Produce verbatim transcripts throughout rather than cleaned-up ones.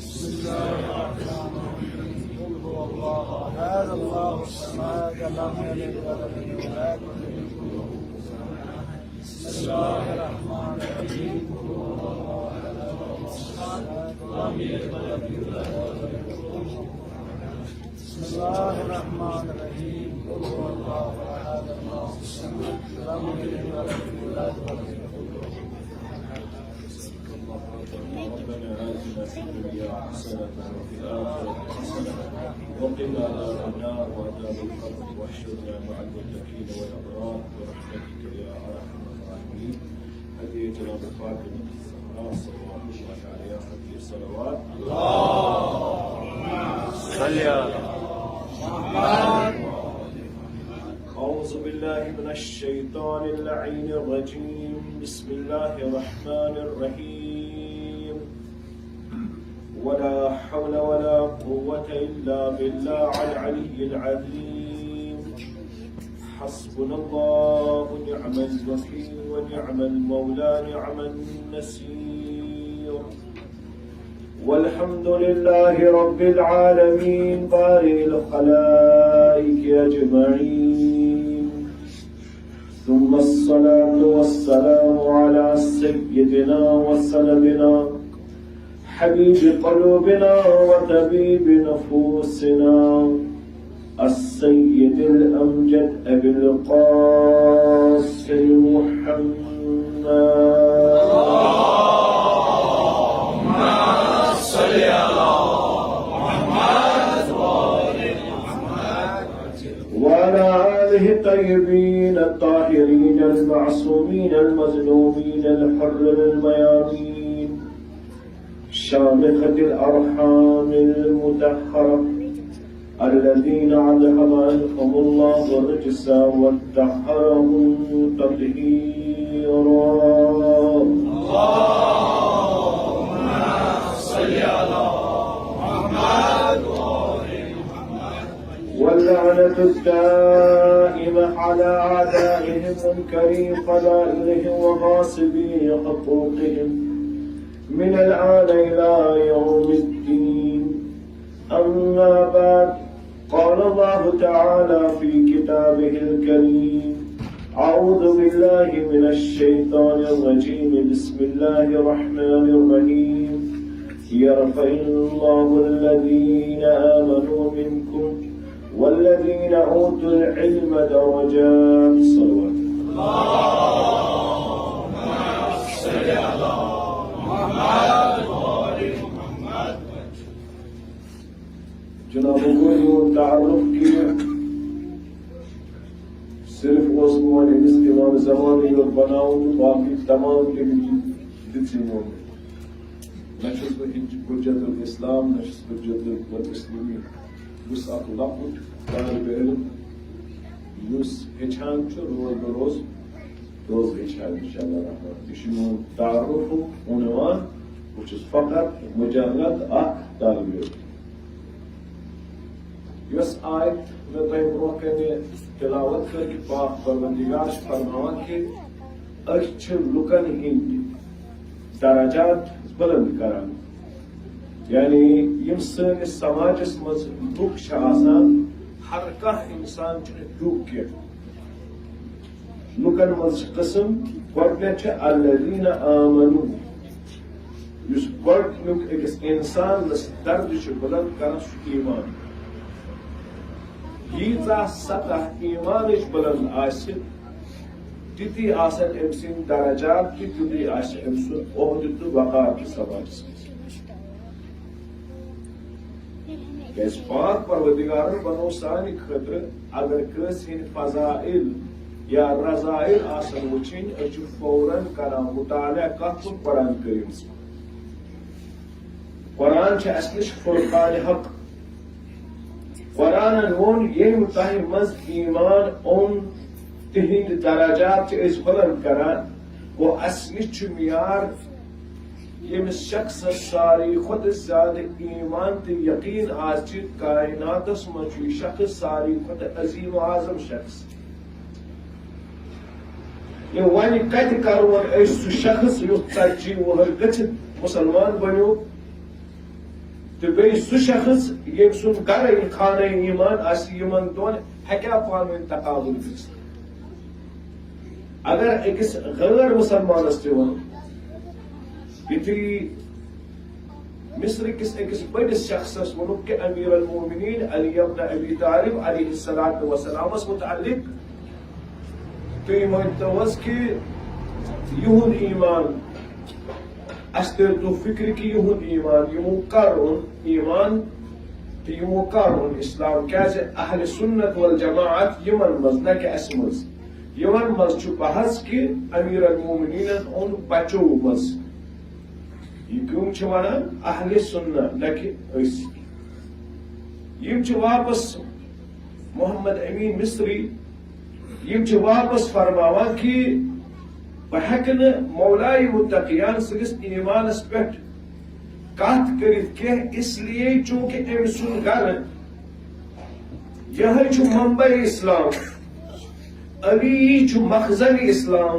بسم الله الرحمن الرحيم. قل هو الله أحد، الله الصمد، لم يلد ولم يولد ولم يكن له كفوا أحد. بسم الله الرحمن الرحيم. قل هو الله أحد، الله الصمد، لم يلد ولم يولد ولم يكن له كفوا أحد. بسم الله الرحمن الرحيم. قل هو الله أحد، الله الصمد، لم يلد ولم يولد ولم يكن له كفوا أحد. ربنا آتنا في الدنيا حسنة وفي الآخرة حسنة وقنا عذاب النار وعذاب القبر واحشرنا مع المتقين والأبرار برحمتك يا أرحم الراحمين. هدية جناب فاطمة الزهراء صلوات الله عليها، هدية صلوات. صل على محمد. أعوذ بالله من الشيطان اللعين الرجيم. بسم الله الرحمن الرحيم. ولا حول ولا قوة إلا بالله العلي العظيم. حسبنا الله ونعم الوكيل ونعم المولى نعم النصير. والحمد لله رب العالمين بارئ الخلائق أجمعين. ثم الصلاة والسلام على سيدنا وسندنا حبيب قلوبنا وطبيب نفوسنا السيد الأمجد أبي القاسم محمد. وعلى آله الطيبين الطاهرين المعصومين المظلومين الحر الميامين شامخة الأرحام المطهرة الذين أذهب عنهم الله الرجس وطهرهم تطهيرا. اللهم صل على محمد وآل محمد. واللعنة الدائمة على أعدائهم منكري فضائلهم وغاصبي حقوقهم من الآن إلى يوم الدين. أما بعد، قال الله تعالى في كتابه الكريم: أعوذ بالله من الشيطان الرجيم. بسم الله الرحمن الرحيم. يرفع الله الذين آمنوا منكم والذين أوتوا العلم درجات. صلوات. اللهم صل على محمد وآل محمد. جناب، گوٚو یِہُنٛد تعارُف کہِ صرف اوس بہٕ وۄنۍ أمِس اِمام زمانٕے یوت بناوُن تہٕ باقٕے تمام کٔرِتھ دِژ یِمو مےٚ۔ نہ چھُس بہٕ حج-، حجت الاسلام، نہ چھُس بہٕ حجت المسلمین۔ بہٕ چھُس اکھ لۄکُٹ طالب علم یُس ہیٚچھان چھُ روز بہ روز، روز ہیٚچھان انشاءاللہ الرحمن۔ یہِ چھُ میون تعارُف و عنوان، بہٕ چھُس فقط مجرد اکھ طالب علم۔ یۄس آیت مےٚ تۄہہِ برونٛہہ کنہِ تلاوت کٔر کہِ پاک پروردگار چھُ فرماوان کہِ أسۍ چھِ لُکن ہٕنٛدۍ درجات بلند کران۔ یعنی یِم سٲنِس سماجس منٛز لُکھ چھِ آسان، ہر کانٛہہ انسان چھُنہٕ ہیوٗ کینٛہہ۔ لُکن منٛز چھِ قٕسم، گۄڈٕنیتھ چھِ الذین آمنو، یُس گۄڈٕنیُک أکِس انسانس درجہٕ چھُ بلند کران، سُہ ایمان۔ ییٖژاہ سطح ایمانٕچ بلند آسہِ، تِتی آسن أمۍ سٕنٛدۍ درجات تہِ، تیُتُے آسہِ أمۍ سُنٛد عہدٕ تہٕ وقار تہِ سماجس منٛز۔ کیازِ پاک پروردگارن بنوو سانہِ خٲطرٕ، اگر کٲنٛسہِ ہٕنٛدۍ فضائل یا رذائل آسن وٕچھِنۍ، أسۍ چھِ فوراً کران مطالعہ کتھ کُن؟ قرآن کریٖمس کُن۔ قرآن چھُ اَسہِ نِش فرقان حق۔ قرآنن ووٚن، ییٚمۍ تۄہہِ منٛز ایمان اوٚن، تِہنٛدۍ درجات چھِ أسۍ بلند کران۔ گوٚو، اَسہِ نِش چھُ معیار، ییٚمِس شخصس ساروی کھۄتہٕ زیادٕ ایمان تہٕ یقین آسہِ، کائناتس منٛز چھُ یہِ شخص ساروی کھۄتہٕ عظیم و اعظم شخص۔ یہِ وۄنۍ کتہِ کرون أسۍ سُہ شخص یُس ژتجی وُہر گٔژھِتھ مسلمان بنیو؟ تہٕ بیٚیہِ سُہ شخص، ییٚمۍ سُنٛد گرے خانہ ایمان آسہِ، یِمن دۄن ہیٚکیٛاہ پانہٕ ؤنۍ تقابل گٔژھِتھ؟ اگر أکِس غٲر مُسلمانس تہِ وَنو، یُتھُے مصر کِس أکِس بٔڑِس شخصس ووٚنُکھ کہِ امیر المومنین علی ابن ابی طالب علیہ الصلوۃ والسلامس متعلق، تُہۍ مٲنۍ تو حظ کہِ یِہُنٛد ایمان، اَسہِ تٔر تو فکر کہِ یِہُنٛد ایمان، یِمو کر اوٚن ایمان تہٕ یِمو کر اوٚن اسلام؟ کیازِ اہل سنت والجماعت یِمن منٛز، نہ کہِ اَسہِ منٛز، یِمن منٛز چھُ بحث کہِ امیر المومنینن اوٚن بچو منٛز۔ یہِ کٕم چھِ ونان؟ اہل سنت، نہ کہِ أسۍ۔ یِم چھِ واپس، محمد امین مصری، یِم چھِ واپس فرماوان کہِ بہٕ ہیٚکہٕ نہٕ مولائے متقیان سٕنٛدِس ایمانس پٮ۪ٹھ کتھ کٔرِتھ کینٛہہ، اس لیے چونکہ أمۍ سُنٛد گرٕ یِہوٚے چھُ منبع اسلام، علی چھُ مخزن اسلام،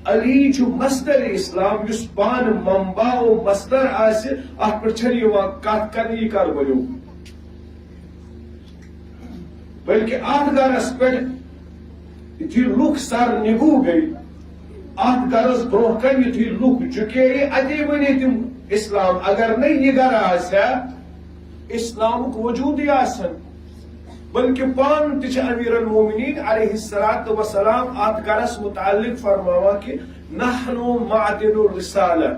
علی چھُ مصدر اسلام، یُس پانہٕ منبع و مصدر آسہِ، اتھ پٮ۪ٹھ چھنہٕ یِوان کتھ کرنہٕ، یہِ کر بنیوو؟ بلکہ اتھ گرس پٮ۪ٹھ یُتھُے لُکھ سر نگوٗ گٔے، اتھ گرس برونٛہہ کنہِ یُتھُے لُکھ جُکے، اتے ؤنی تِم اسلام۔ اگر نہٕ یہِ گرٕ آسہِ ہا، اسلامُک وجوٗدٕے آسہِ ہا نہٕ۔ بلکہ پانہٕ تہِ چھِ امیر المومنین علیہ الصلوۃ والسلام اتھ گرس متعلق فرماوان کہِ نحن معدن الرسالہ،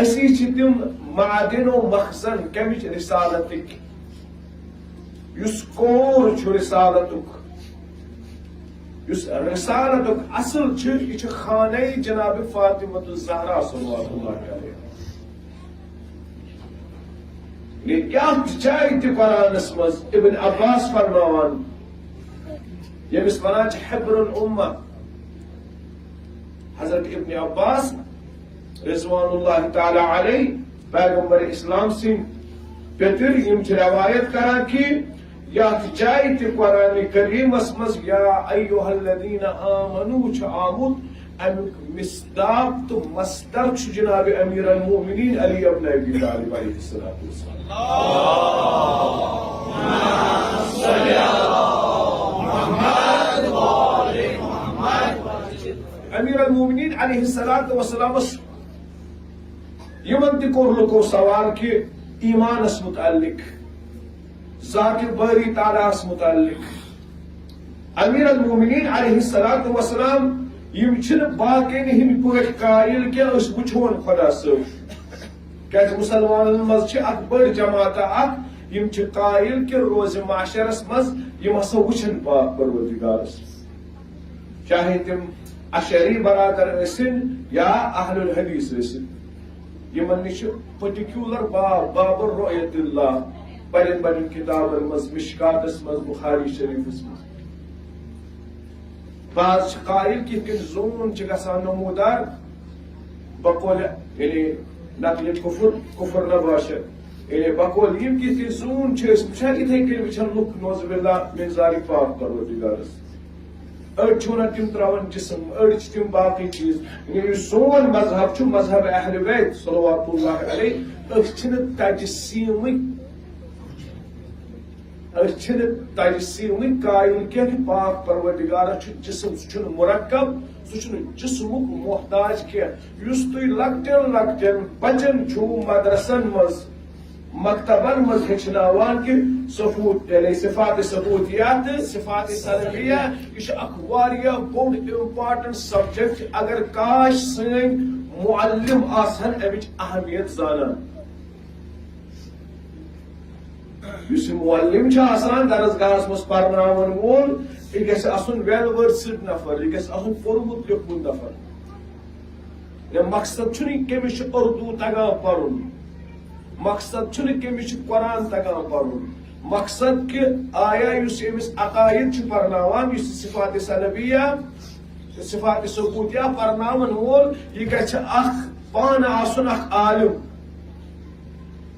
أسی چھِ تِم معدن و مخزن کمِچ؟ رسالتٕکۍ۔ یُس کور چھُ رسالتُک، یُس رسالتُک اصل چھُ، یہِ چھُ خانہ جناب فاطمہ الزہرا صلوات اللہ علیہ۔ یعنی یتھ جایہِ تہِ قرآنس منٛز ابن عباس فرماوان، ییٚمِس ونان چھِ حبر الامہ، حضرت ابن عباس رضوان اللہ تعالی علیہ، پیغمبر اسلام سٕنٛدۍ پیٚتٕر، یِم چھِ روایت کران کہِ یتھ جایہِ تہِ قرآن کریمس منٛز یا ایھا الذین آمنو چھُ آمُت، امیُک مصداق تہٕ مصدر چھُ جناب امیر المومنین علی ابن ابی طالب علیہ الصلوۃ والسلام۔ امیر المومنین علیہ الصلوۃ والسلامس یِمن تہِ کوٚر لُکو سوال کہِ ایمانس متعلق، ذات باری تعالیٰ ہس متعلق۔ امیر المومنین علیہ الصلوۃ والسلام، یِم چھِنہٕ باقین ہٕنٛدۍ پٲٹھۍ قایل کینٛہہ، أسۍ وٕچھون خۄدا صٲب۔ کیازِ مُسلمانن منٛز چھِ اکھ بٔڑ جماعتہ اکھ، یِم چھِ قایل کہِ روزِ محشرس منٛز یِم ہسا وٕچھن پاک پروردگارس۔ چاہے تِم اشعری برادر ٲسِن یا اہل الحدیث ٲسِن، یِمن نِش چھُ پٔٹِکیوٗلر باب، باب الرؤیت اللہ، بڑٮ۪ن بڑٮ۪ن کِتابن منٛز، مشکاتس منٛز، بخاری شریفس منٛز۔ بعض چھِ قائل کہِ یِتھ کٔنۍ زوٗن چھِ گژھان نمودار، بقول، یعنی نقل کفر، کفر نہ باشد۔ یعنی بقول یِم کہِ یِتھ کٔنۍ زوٗن چھِ أسۍ وٕچھان، یِتھے کٔنۍ وٕچھان لُکھ، نعوذ باللہ من ذالک، پاک پروردگارس۔ أڑۍ چھِ وَنان تِم ترٛاوَن جسم، أڑۍ چھِ تِم باقٕے چیٖز۔ یعنی یُس سون مذہب چھُ، مذہب اہل بیت صلوات اللہ علیہ، أسۍ چھِنہٕ تجسیٖمٕکۍ، أسۍ چھِنہٕ تجسیٖمٕکۍ قٲیِل کینٛہہ کہِ پاک پروردگارس چھُ جسم، سُہ چھُنہٕ مرکب، سُہ چھُنہٕ جسمُک محتاج کینٛہہ۔ یُس تُہۍ لۄکٹٮ۪ن لۄکٹٮ۪ن بچن چھُو مدرسن منٛز، مکتبن منٛز ہیٚچھناوان کہِ ثبوت، یعنی صفات ثبوتیہ تہٕ صفات سلبیہ، یہِ چھُ اکھ واریاہ بوٚڑ important subject۔ اگر کاش سٲنۍ معلم آسہن امِچ اہمیت زانان۔ یُس یہِ معلم چھُ آسان درسگاہس منٛز پرناون وول، یہِ گژھِ آسُن well versed نفر، یہِ گژھِ آسُن پوٚرمُت لیوٚکھمُت نفر۔ مےٚ مقصد چھُنہٕ یہِ کٔمِس چھُ اردو تگان پرُن، مقصد چھُنہٕ کٔمِس چھُ قرآن تگان پرُن، مقصد کہِ آیا یُس ییٚمِس عقائد چھُ پرناوان، یُس یہِ صفات سلبیہ، صفات ثبوتیہ پرناون وول، یہِ گژھِ اکھ پانہٕ آسُن اکھ عالم۔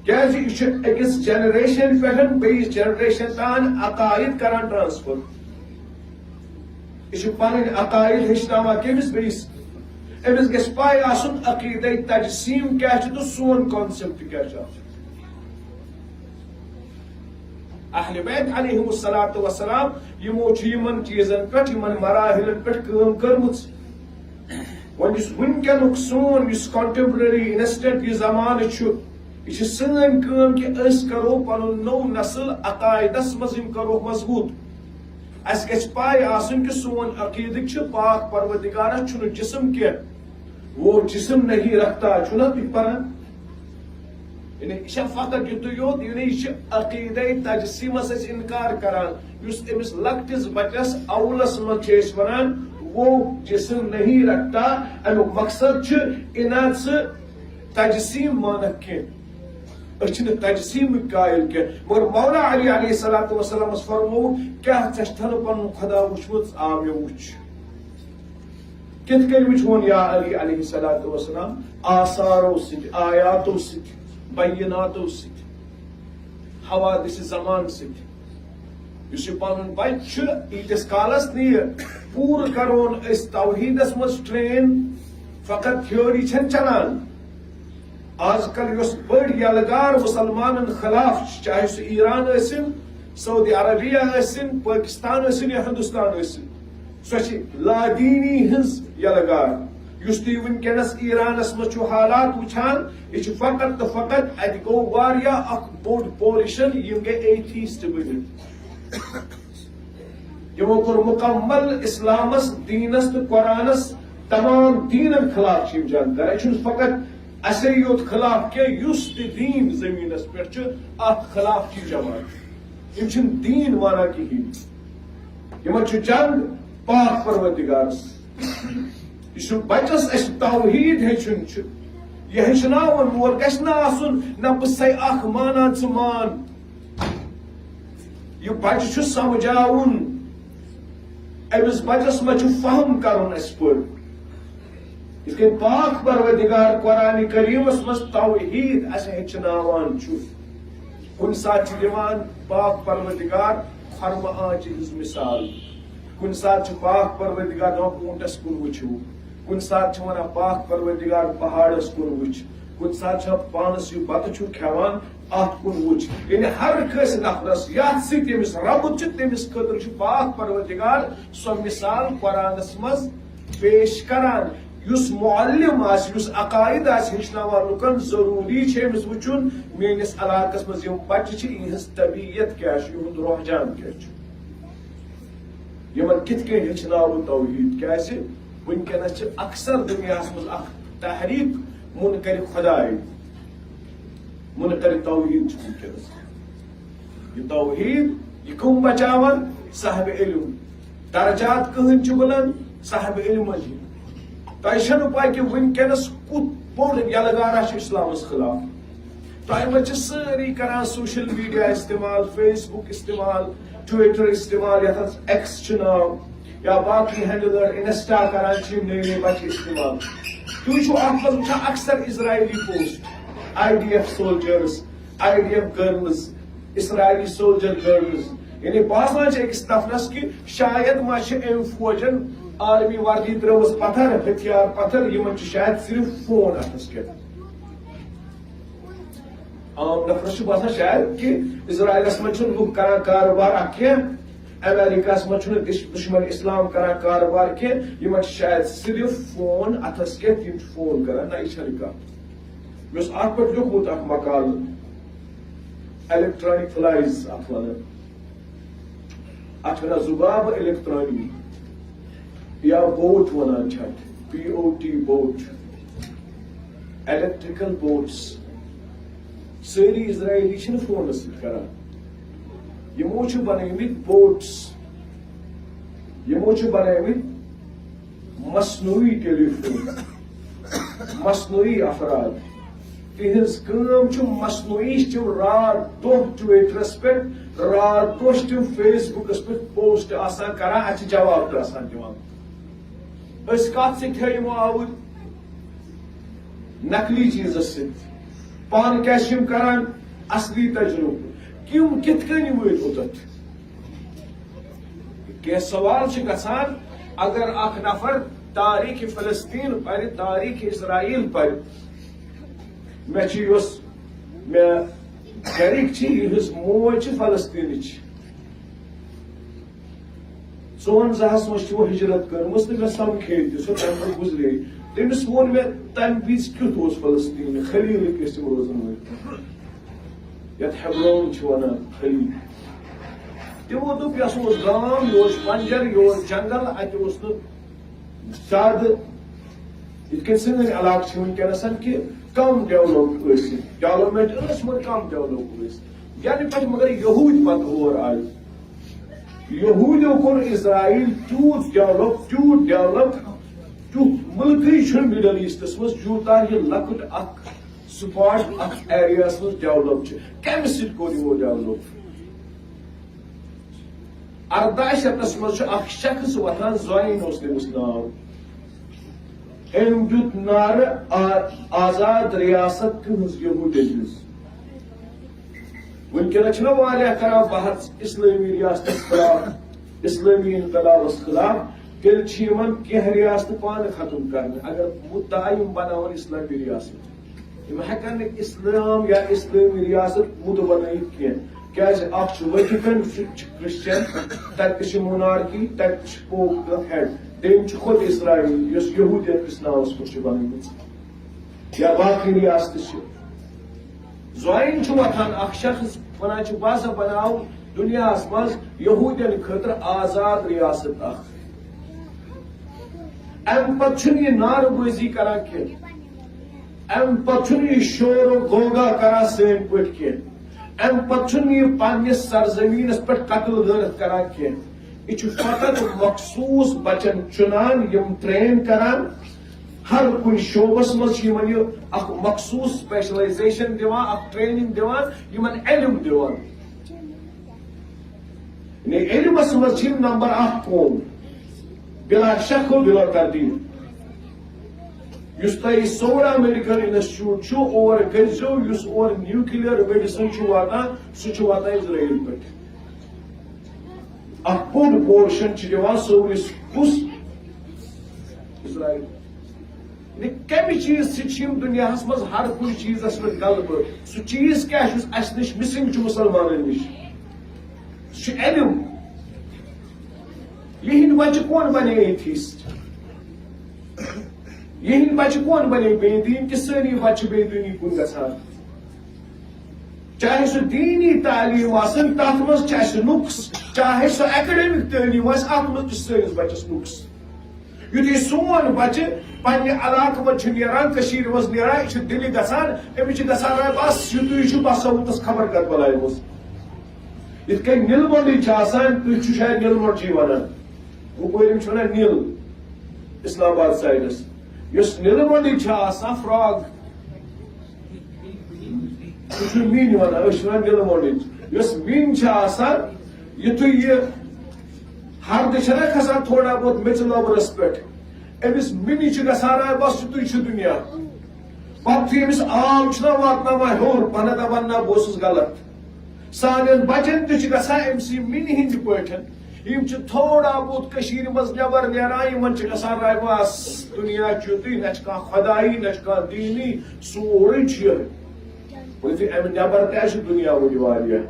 کیازِ یہِ چھُ أکِس generation پٮ۪ٹھ بیٚیِس generation تام عقائد کران transfer۔ یہِ چھُ پنٕنۍ عقائد ہیٚچھناوان کٔمِس بیٚیِس۔ أمِس گژھِ پَے آسُن عقیدے تجسیٖم کیٛاہ چھُ تہٕ سون concept کیٛاہ چھُ آسان۔ اہل بیت علیہم الصلوۃ والسلام، یِمو چھُ یِمن چیٖزن پٮ۪ٹھ، یِمن مراحلن پٮ۪ٹھ کٲم کٔرمٕژ۔ وۄنۍ یُس وٕنکیٚنُک سون یُس contemporary instant یہِ زمانہٕ چھُ، یہِ چھِ سٲنۍ کٲم کہِ أسۍ کرو پنُن نوٚو نسل عقایدس منٛز یِم کرو مضبوٗط۔ اَسہِ گژھِ پَے آسٕنۍ کہِ سون عقیدٕ چھُ پاک پروردگارس چھُنہٕ جسم کینٛہہ، وہ جسم نہیں رکھتا، چھُنہ تُہۍ پران؟ یعنی یہِ چھا فقط یُتُے یوت؟ یعنی یہِ چھُ عقیدے تجسیٖمس أسۍ انکار کران، یُس أمِس لۄکٹِس بچس اولس منٛز چھِ أسۍ ونان، وہ جسم نہیں رکھتا۔ امیُک مقصد چھُ، یہِ نہ ژٕ تجسیٖم مانکھ کینٛہہ، أسۍ چھِنہٕ تجسیٖمٕکۍ قٲیِل کینٛہہ۔ مگر مولا علی علیہ الصلوۃ والسلامس فرموو، کیٛاہ ژےٚ چھُتھنہٕ پنُن خدا وُچھمُت؟ آ، مےٚ وُچھ۔ کِتھ کٔنۍ وُچھ؟ ووٚن یا علی علیہ الصلوۃ والسلام، آثارو سۭتۍ، آیاتو سۭتۍ، بیناتو سۭتۍ، حوادث زمان سۭتۍ۔ یُس یہِ پنُن بچہِ چھُ، ییٖتِس کالس نہٕ یہِ پوٗرٕ کرون أسۍ توحیٖدس منٛز train، فقط theory چھَنہٕ چلان۔ آز کل یۄس بٔڑ یلغار مسلمانن خلاف چھِ، چاہے سُہ ایران ٲسِن، سعودی عربیہ ٲسِن، پٲکستان ٲسِن یا ہندوستان ٲسِن، سۄ چھِ لادینی ہٕنٛز یلغار۔ یُس تُہۍ وٕنکیٚنس ایرانس منٛز چھِو حالات وٕچھان، یہِ چھُ فقط تہٕ فقط، اتہِ گوٚو واریاہ اکھ بوٚڑ portion، یِم گٔے atheist بٔنِتھ۔ یِمو کوٚر مکمل اسلامس، دینس تہٕ قرآنس، تمام دینن خلاف چھِ یِم جنگ کران۔ یہِ چھُنہٕ فقط اسے یوت خلاف کینٛہہ، یُس تہِ دین زمینس پٮ۪ٹھ چھُ، اتھ خلاف چھِ یہِ جماعت۔ یِم چھِنہٕ دین مانان کِہیٖنۍ۔ یِمن چھُ جنگ پاک پروردگارس۔ یہِ چھُ بچس اسہِ توحید ہیٚچھُن چھُ۔ یہِ ہیٚچھناوُن وول گژھِ نہٕ آسُن، نہ بہٕ چھُسے اکھ مانان، ژٕ مان۔ یہِ بچہِ چھُ سمجھاوُن، أمِس بچس منٛز چھُ فہم کرُن اسہِ پٲٹھۍ۔ یِتھ کٔنۍ پاک پروردگار قرآن کریمس منٛز توحید اسہِ ہیٚچھناوان چھُ۔ کُنہِ ساتہٕ چھُ دِوان پاک پروردگار خرمہٕ آنچہِ ہٕنٛز مثال، کُنہِ ساتہٕ چھُ پاک پروردگار دپان، اوٗنٹس کُن وٕچھِو، کُنہِ ساتہٕ چھُ ونان، پاک پروردگار، پہاڑس کُن وٕچھ، کُنہِ ساتہٕ چھُ پانس یہِ بتہٕ چھُ کھٮ۪وان، اتھ کُن وٕچھ۔ یعنی ہر کٲنٛسہِ نفرس یتھ سۭتۍ تٔمِس ربط چھُ، تٔمِس خٲطرٕ چھُ پاک پروردگار سۄ مثال قرآنس منٛز پیش کران۔ یُس معلم آسہِ، یُس عقاید آسہِ ہیٚچھناوان لُکن، ضروٗری چھُ أمِس وٕچھُن، میٲنِس علاقس منٛز یِم بچہِ چھِ، یِہنٛز طبیعت کیٛاہ چھِ، یِہُنٛد رحجان کیٛاہ چھُ، یِمن کِتھ کٔنۍ ہیٚچھناو بہٕ توحید۔ کیٛازِ وٕنکیٚنس چھِ اکثر دُنیاہس منٛز اکھ تحریک منکر خداے، منکر توحید چھُ وٕنکیٚنس۔ یہِ توحید، یہِ کٕم بچاوان؟ صاحب علم۔ درجات کٕہٕنٛدۍ چھِ بُلند؟ صاحب علمن ہٕنٛدۍ۔ تۄہہِ چھَنہٕ پَے کہِ وٕنکیٚنَس کُتھ بوٚڑ یلغارہ چھُ اسلامس خلاف۔ تۄہہِ منٛز چھِ سٲری کران social media استعمال، Facebook استعمال، Twitter استعمال، یَتھ حظ X چھُ ناو، یا باقٕے handle Insta کران چھِ یِم نٔے نٔے بچہِ استعمال۔ تُہۍ چھِو اَتھ منٛز وٕچھان اکثر اسرائیلی post، I D F soldiers، I D F girls، Israeli soldier girls۔ یعنی باسان چھِ أکِس نفرس کہِ شاید ما چھِ أمۍ فوجن army وردی ترٲومٕژ پتھر، ہتھیار پتھر، یِمن چھُ شاید صرف phone اتھس کٮ۪تھ۔ عام نفرس چھُ باسان شاید کہِ اسرائیلس منٛز چھِنہٕ لُکھ کران کاروبار اکھ کینٛہہ، امریکہس منٛز چھُنہٕ دش-، دشمن اسلام کران کاروبار کینٛہہ، یِمن چھُ شاید صرف phone اتھس کٮ۪تھ، یِم چھِ phone کران۔ نہ، یہِ چھَنہٕ کتھ۔ مےٚ اوس اتھ پٮ۪ٹھ لیوٗکھمُت اکھ مقالہٕ، electronic flies اتھ ونان، اتھ ونان ذباب الیکترانی یا boat ونان چھِ اتھ، P O T boat، electrical boats۔ سٲری اسرائیلی چھِنہٕ فونس سۭتۍ کران۔ یِمو چھِ بنٲومٕتۍ boats، یِمو چھِ بنٲومٕتۍ مصنوعی ٹیلیفون، مصنوعی افراد۔ تِہنٛز کٲم چھِ مصنوعی، چھِ تِم راتھ دۄہ Twitterس پٮ۪ٹھ، راتھ دۄہ چھِ تِم Facebookس پٮ۪ٹھ post آسان کران، اَتھ چھِ جواب تہِ آسان دِوان۔ أسۍ کَتھ سۭتۍ تھٲے یِمو آوٕرۍ؟ نقلی چیٖزس سۭتۍ۔ پانہٕ کیٛاہ چھِ یِم کران؟ اصلی تجربہٕ۔ یِم کِتھ کٔنۍ وٲتۍ اوٚتتھ؟ کینٛہہ سوال چھِ گژھان، اگر اکھ نفر تاریخ فلسطین پرِ، تاریخ اسرائیل پرِ۔ مےٚ چھِ یۄس مےٚ گرِکۍ چھِ، یِہٕنٛز موج چھِ فلسطینٕچ۔ ژُوَنزاہَس منٛز چھِ وۄنۍ ہجرت کٔرمٕژ تہٕ مےٚ سمکھے تہِ سۄ تَمہِ پتہٕ گُزرے۔ تٔمِس ووٚن مےٚ تَمہِ وِزِ کیُتھ اوس فلسطین، خلیل کِس تِم روزن وٲلۍ۔ یَتھ ہیبرون چھِ وَنان، خلیل۔ تِمو دوٚپ، یہِ ہسا اوس گام، یہِ اوس پنجر، یہِ اوس جنگل، اَتہِ اوس نہٕ زیادٕ یِتھ کٔنۍ سٲنۍ علاقہٕ چھِ وٕنکیٚنَس کہِ کم ڈیولپ ٲسِتھ، ڈیولپمنٹ ٲس مگر کم ڈیولپ ٲسۍ۔ یعنی پٮ۪ٹھ مگر یہوٗدۍ پتہٕ اور آیہِ۔ یہوٗدیو کوٚر اسرائیل تیوٗت ڈیولپ، تیوٗت ڈیولپ، تیُتھ مُلکٕے چھُنہٕ مِڈل ایٖسٹَس منٛز یوٗتاہ یہِ لۄکُٹ اکھ سپاٹ اَتھ ایریاہَس منٛز ڈیولپ چھِ۔ کَمہِ سۭتۍ کوٚر یِمو ڈیولپ؟ ارداہ شیٚتَس منٛز چھُ اکھ شخص وۄتھان، زوین اوس تٔمِس ناو۔ أمۍ دیُت نعرٕ آ-، آزاد ریاست کٕہٕنٛز؟ یہوٗدیَن ہٕنٛز۔ وٕنکیٚنَس چھِنہ واریاہ کران بحث اسلٲمی ریاستَس خلاف، اسلٲمی انقلابَس خلاف، تیٚلہِ چھِ یِمَن کینٛہہ ریاستہٕ پانہٕ ختم کرنہِ، اگر مُدعا یِم بناوَن اسلٲمی ریاست۔ یِم ہٮ۪کَن نہٕ اسلام یا اسلٲمی ریاست مُدٕ بنٲیِتھ کینٛہہ۔ کیازِ؟ اکھ چھُ ویٹیکن، سُہ تہِ چھُ کرسچن، تَتہِ تہِ چھِ مونارکی، تَتہِ تہِ چھِ پوپ تہٕ ہیڈ۔ دوٚیِم چھُ خود اسرائیل، یۄس یہوٗدیت کِس ناوَس پٮ۪ٹھ چھِ بنٲومٕژ۔ یا باقٕے ریاستہٕ چھِ۔ زوین چھُ وۄتھان اکھ شخص، وَنان چھُ، بہٕ ہسا بناوٕ دُنیاہَس منٛز یہوٗدیَن خٲطرٕ آزاد ریاست اکھ۔ اَمہِ پتہٕ چھُنہٕ یہِ نعرٕ بٲزی کران کینٛہہ۔ اَمہِ پتہٕ چھُنہٕ یہِ شور و غوغا کران سٲنۍ پٲٹھۍ کینٛہہ۔ اَمہِ پتہٕ چھُنہٕ یہِ پننِس سرزمینس پٮ۪ٹھ قتل غارت کران کینٛہہ۔ یہِ چھُ فقط مخصوٗص بچن چُنان، یِم ٹرین کران۔ ہر کُنہِ شعبس منٛز چھِ یِمن یہِ اکھ مخصوٗص specialization دِوان، اکھ ٹریننگ دِوان، یِمن علم دِوان۔ یعنی علمس منٛز چھِ یِم نمبر اکھ قوم، بلا شک و بلا تردید۔ یُس تۄہہِ سورا میڈیکل انسٹیٹیوٹ چھُ، اور گٔژھۍزیو، یُس اور نیوکلیر میڈیسن چھُ واتان، سُہ چھُ واتان اسرائیل پٮ۪ٹھ۔ اکھ بوٚڑ پورشن چھِ دِوان سورس کُس؟ اسرائیل۔ یعنی کمہِ چیٖز سۭتۍ چھِ یِم دُنیاہَس منٛز ہر کُنہِ چیٖزَس پٮ۪ٹھ غلبہٕ؟ سُہ چیٖز کیٛاہ چھُ اَسہِ نِش مسنگ چھُ مُسلمانَن نِش؟ سُہ چھُ علم۔ یِہِنٛدۍ بَچہٕ کون بَنے ایتھیسٹ؟ یِہِنٛدۍ بَچہٕ کون بَنے بے دیٖن کہِ سٲری بَچہٕ چھِ بے دیٖنی کُن گژھان؟ چاہے سُہ دیٖنی تعلیٖم آسن، تَتھ منٛز چھِ اَسہِ نُقص، چاہے سُہ اکیڈمک تعلیٖم آسہِ، اَتھ منٛز تہِ چھُ سٲنِس بَچَس نُقص۔ یُتھُے سون بَچہٕ پننہِ علاقہٕ منٛز چھُ نیران، کٔشیٖرِ منٛز نیران، یہِ چھُ دِلہِ گژھان، أمِس چھِ گژھان راے، بَس یُتُے چھُ، بَس ہا ووٚتُس خبر کَتھ بَلایہِ منٛز۔ یِتھ کٔنۍ نِلمَنٛڈٕے چھِ آسان، تُہۍ چھِو شاید نِلمَنٛڈ چھِو وَنان، ہُپٲرۍ یِم چھِ وَنان نِل، اسلام آباد سایڈَس۔ یُس نِلمَنٛڈٕے چھِ آسان، فراگ، سُہ چھُ مِنۍ وَنان، أسۍ چھِ وَنان نِلمَنٛڈٕچ۔ یۄس مِنۍ چھِ آسان، یُتھُے یہِ ہردٕ چھَنہ کھسان تھوڑا بہت میٚژِ لۄبرَس پٮ۪ٹھ، أمِس مِنہِ چھِ گژھان راے، بَس یُتُے چھُ دُنیا۔ پَتہٕ یُتھُے أمِس آب چھُنہ واتناوان ہیوٚر، پَنہ دَپان، نہ، بہٕ اوسُس غلط۔ سانٮ۪ن بَچَن تہِ چھِ گژھان أمۍ سٕے مِنہِ ہِنٛدِ پٲٹھۍ۔ یِم چھِ تھوڑا بہت کٔشیٖرِ منٛز نٮ۪بَر نیران، یِمَن چھِ گژھان راے، بَس دُنیا چھُ یُتُے، نہ چھِ کانٛہہ خۄدایی، نہ چھِ کانٛہہ دیٖنی، سورُے چھُ یِہوٚے۔ وۄنۍ یُتھُے اَمہِ نٮ۪بَر تہِ آسہِ دُنیا وٕنہِ واریاہ۔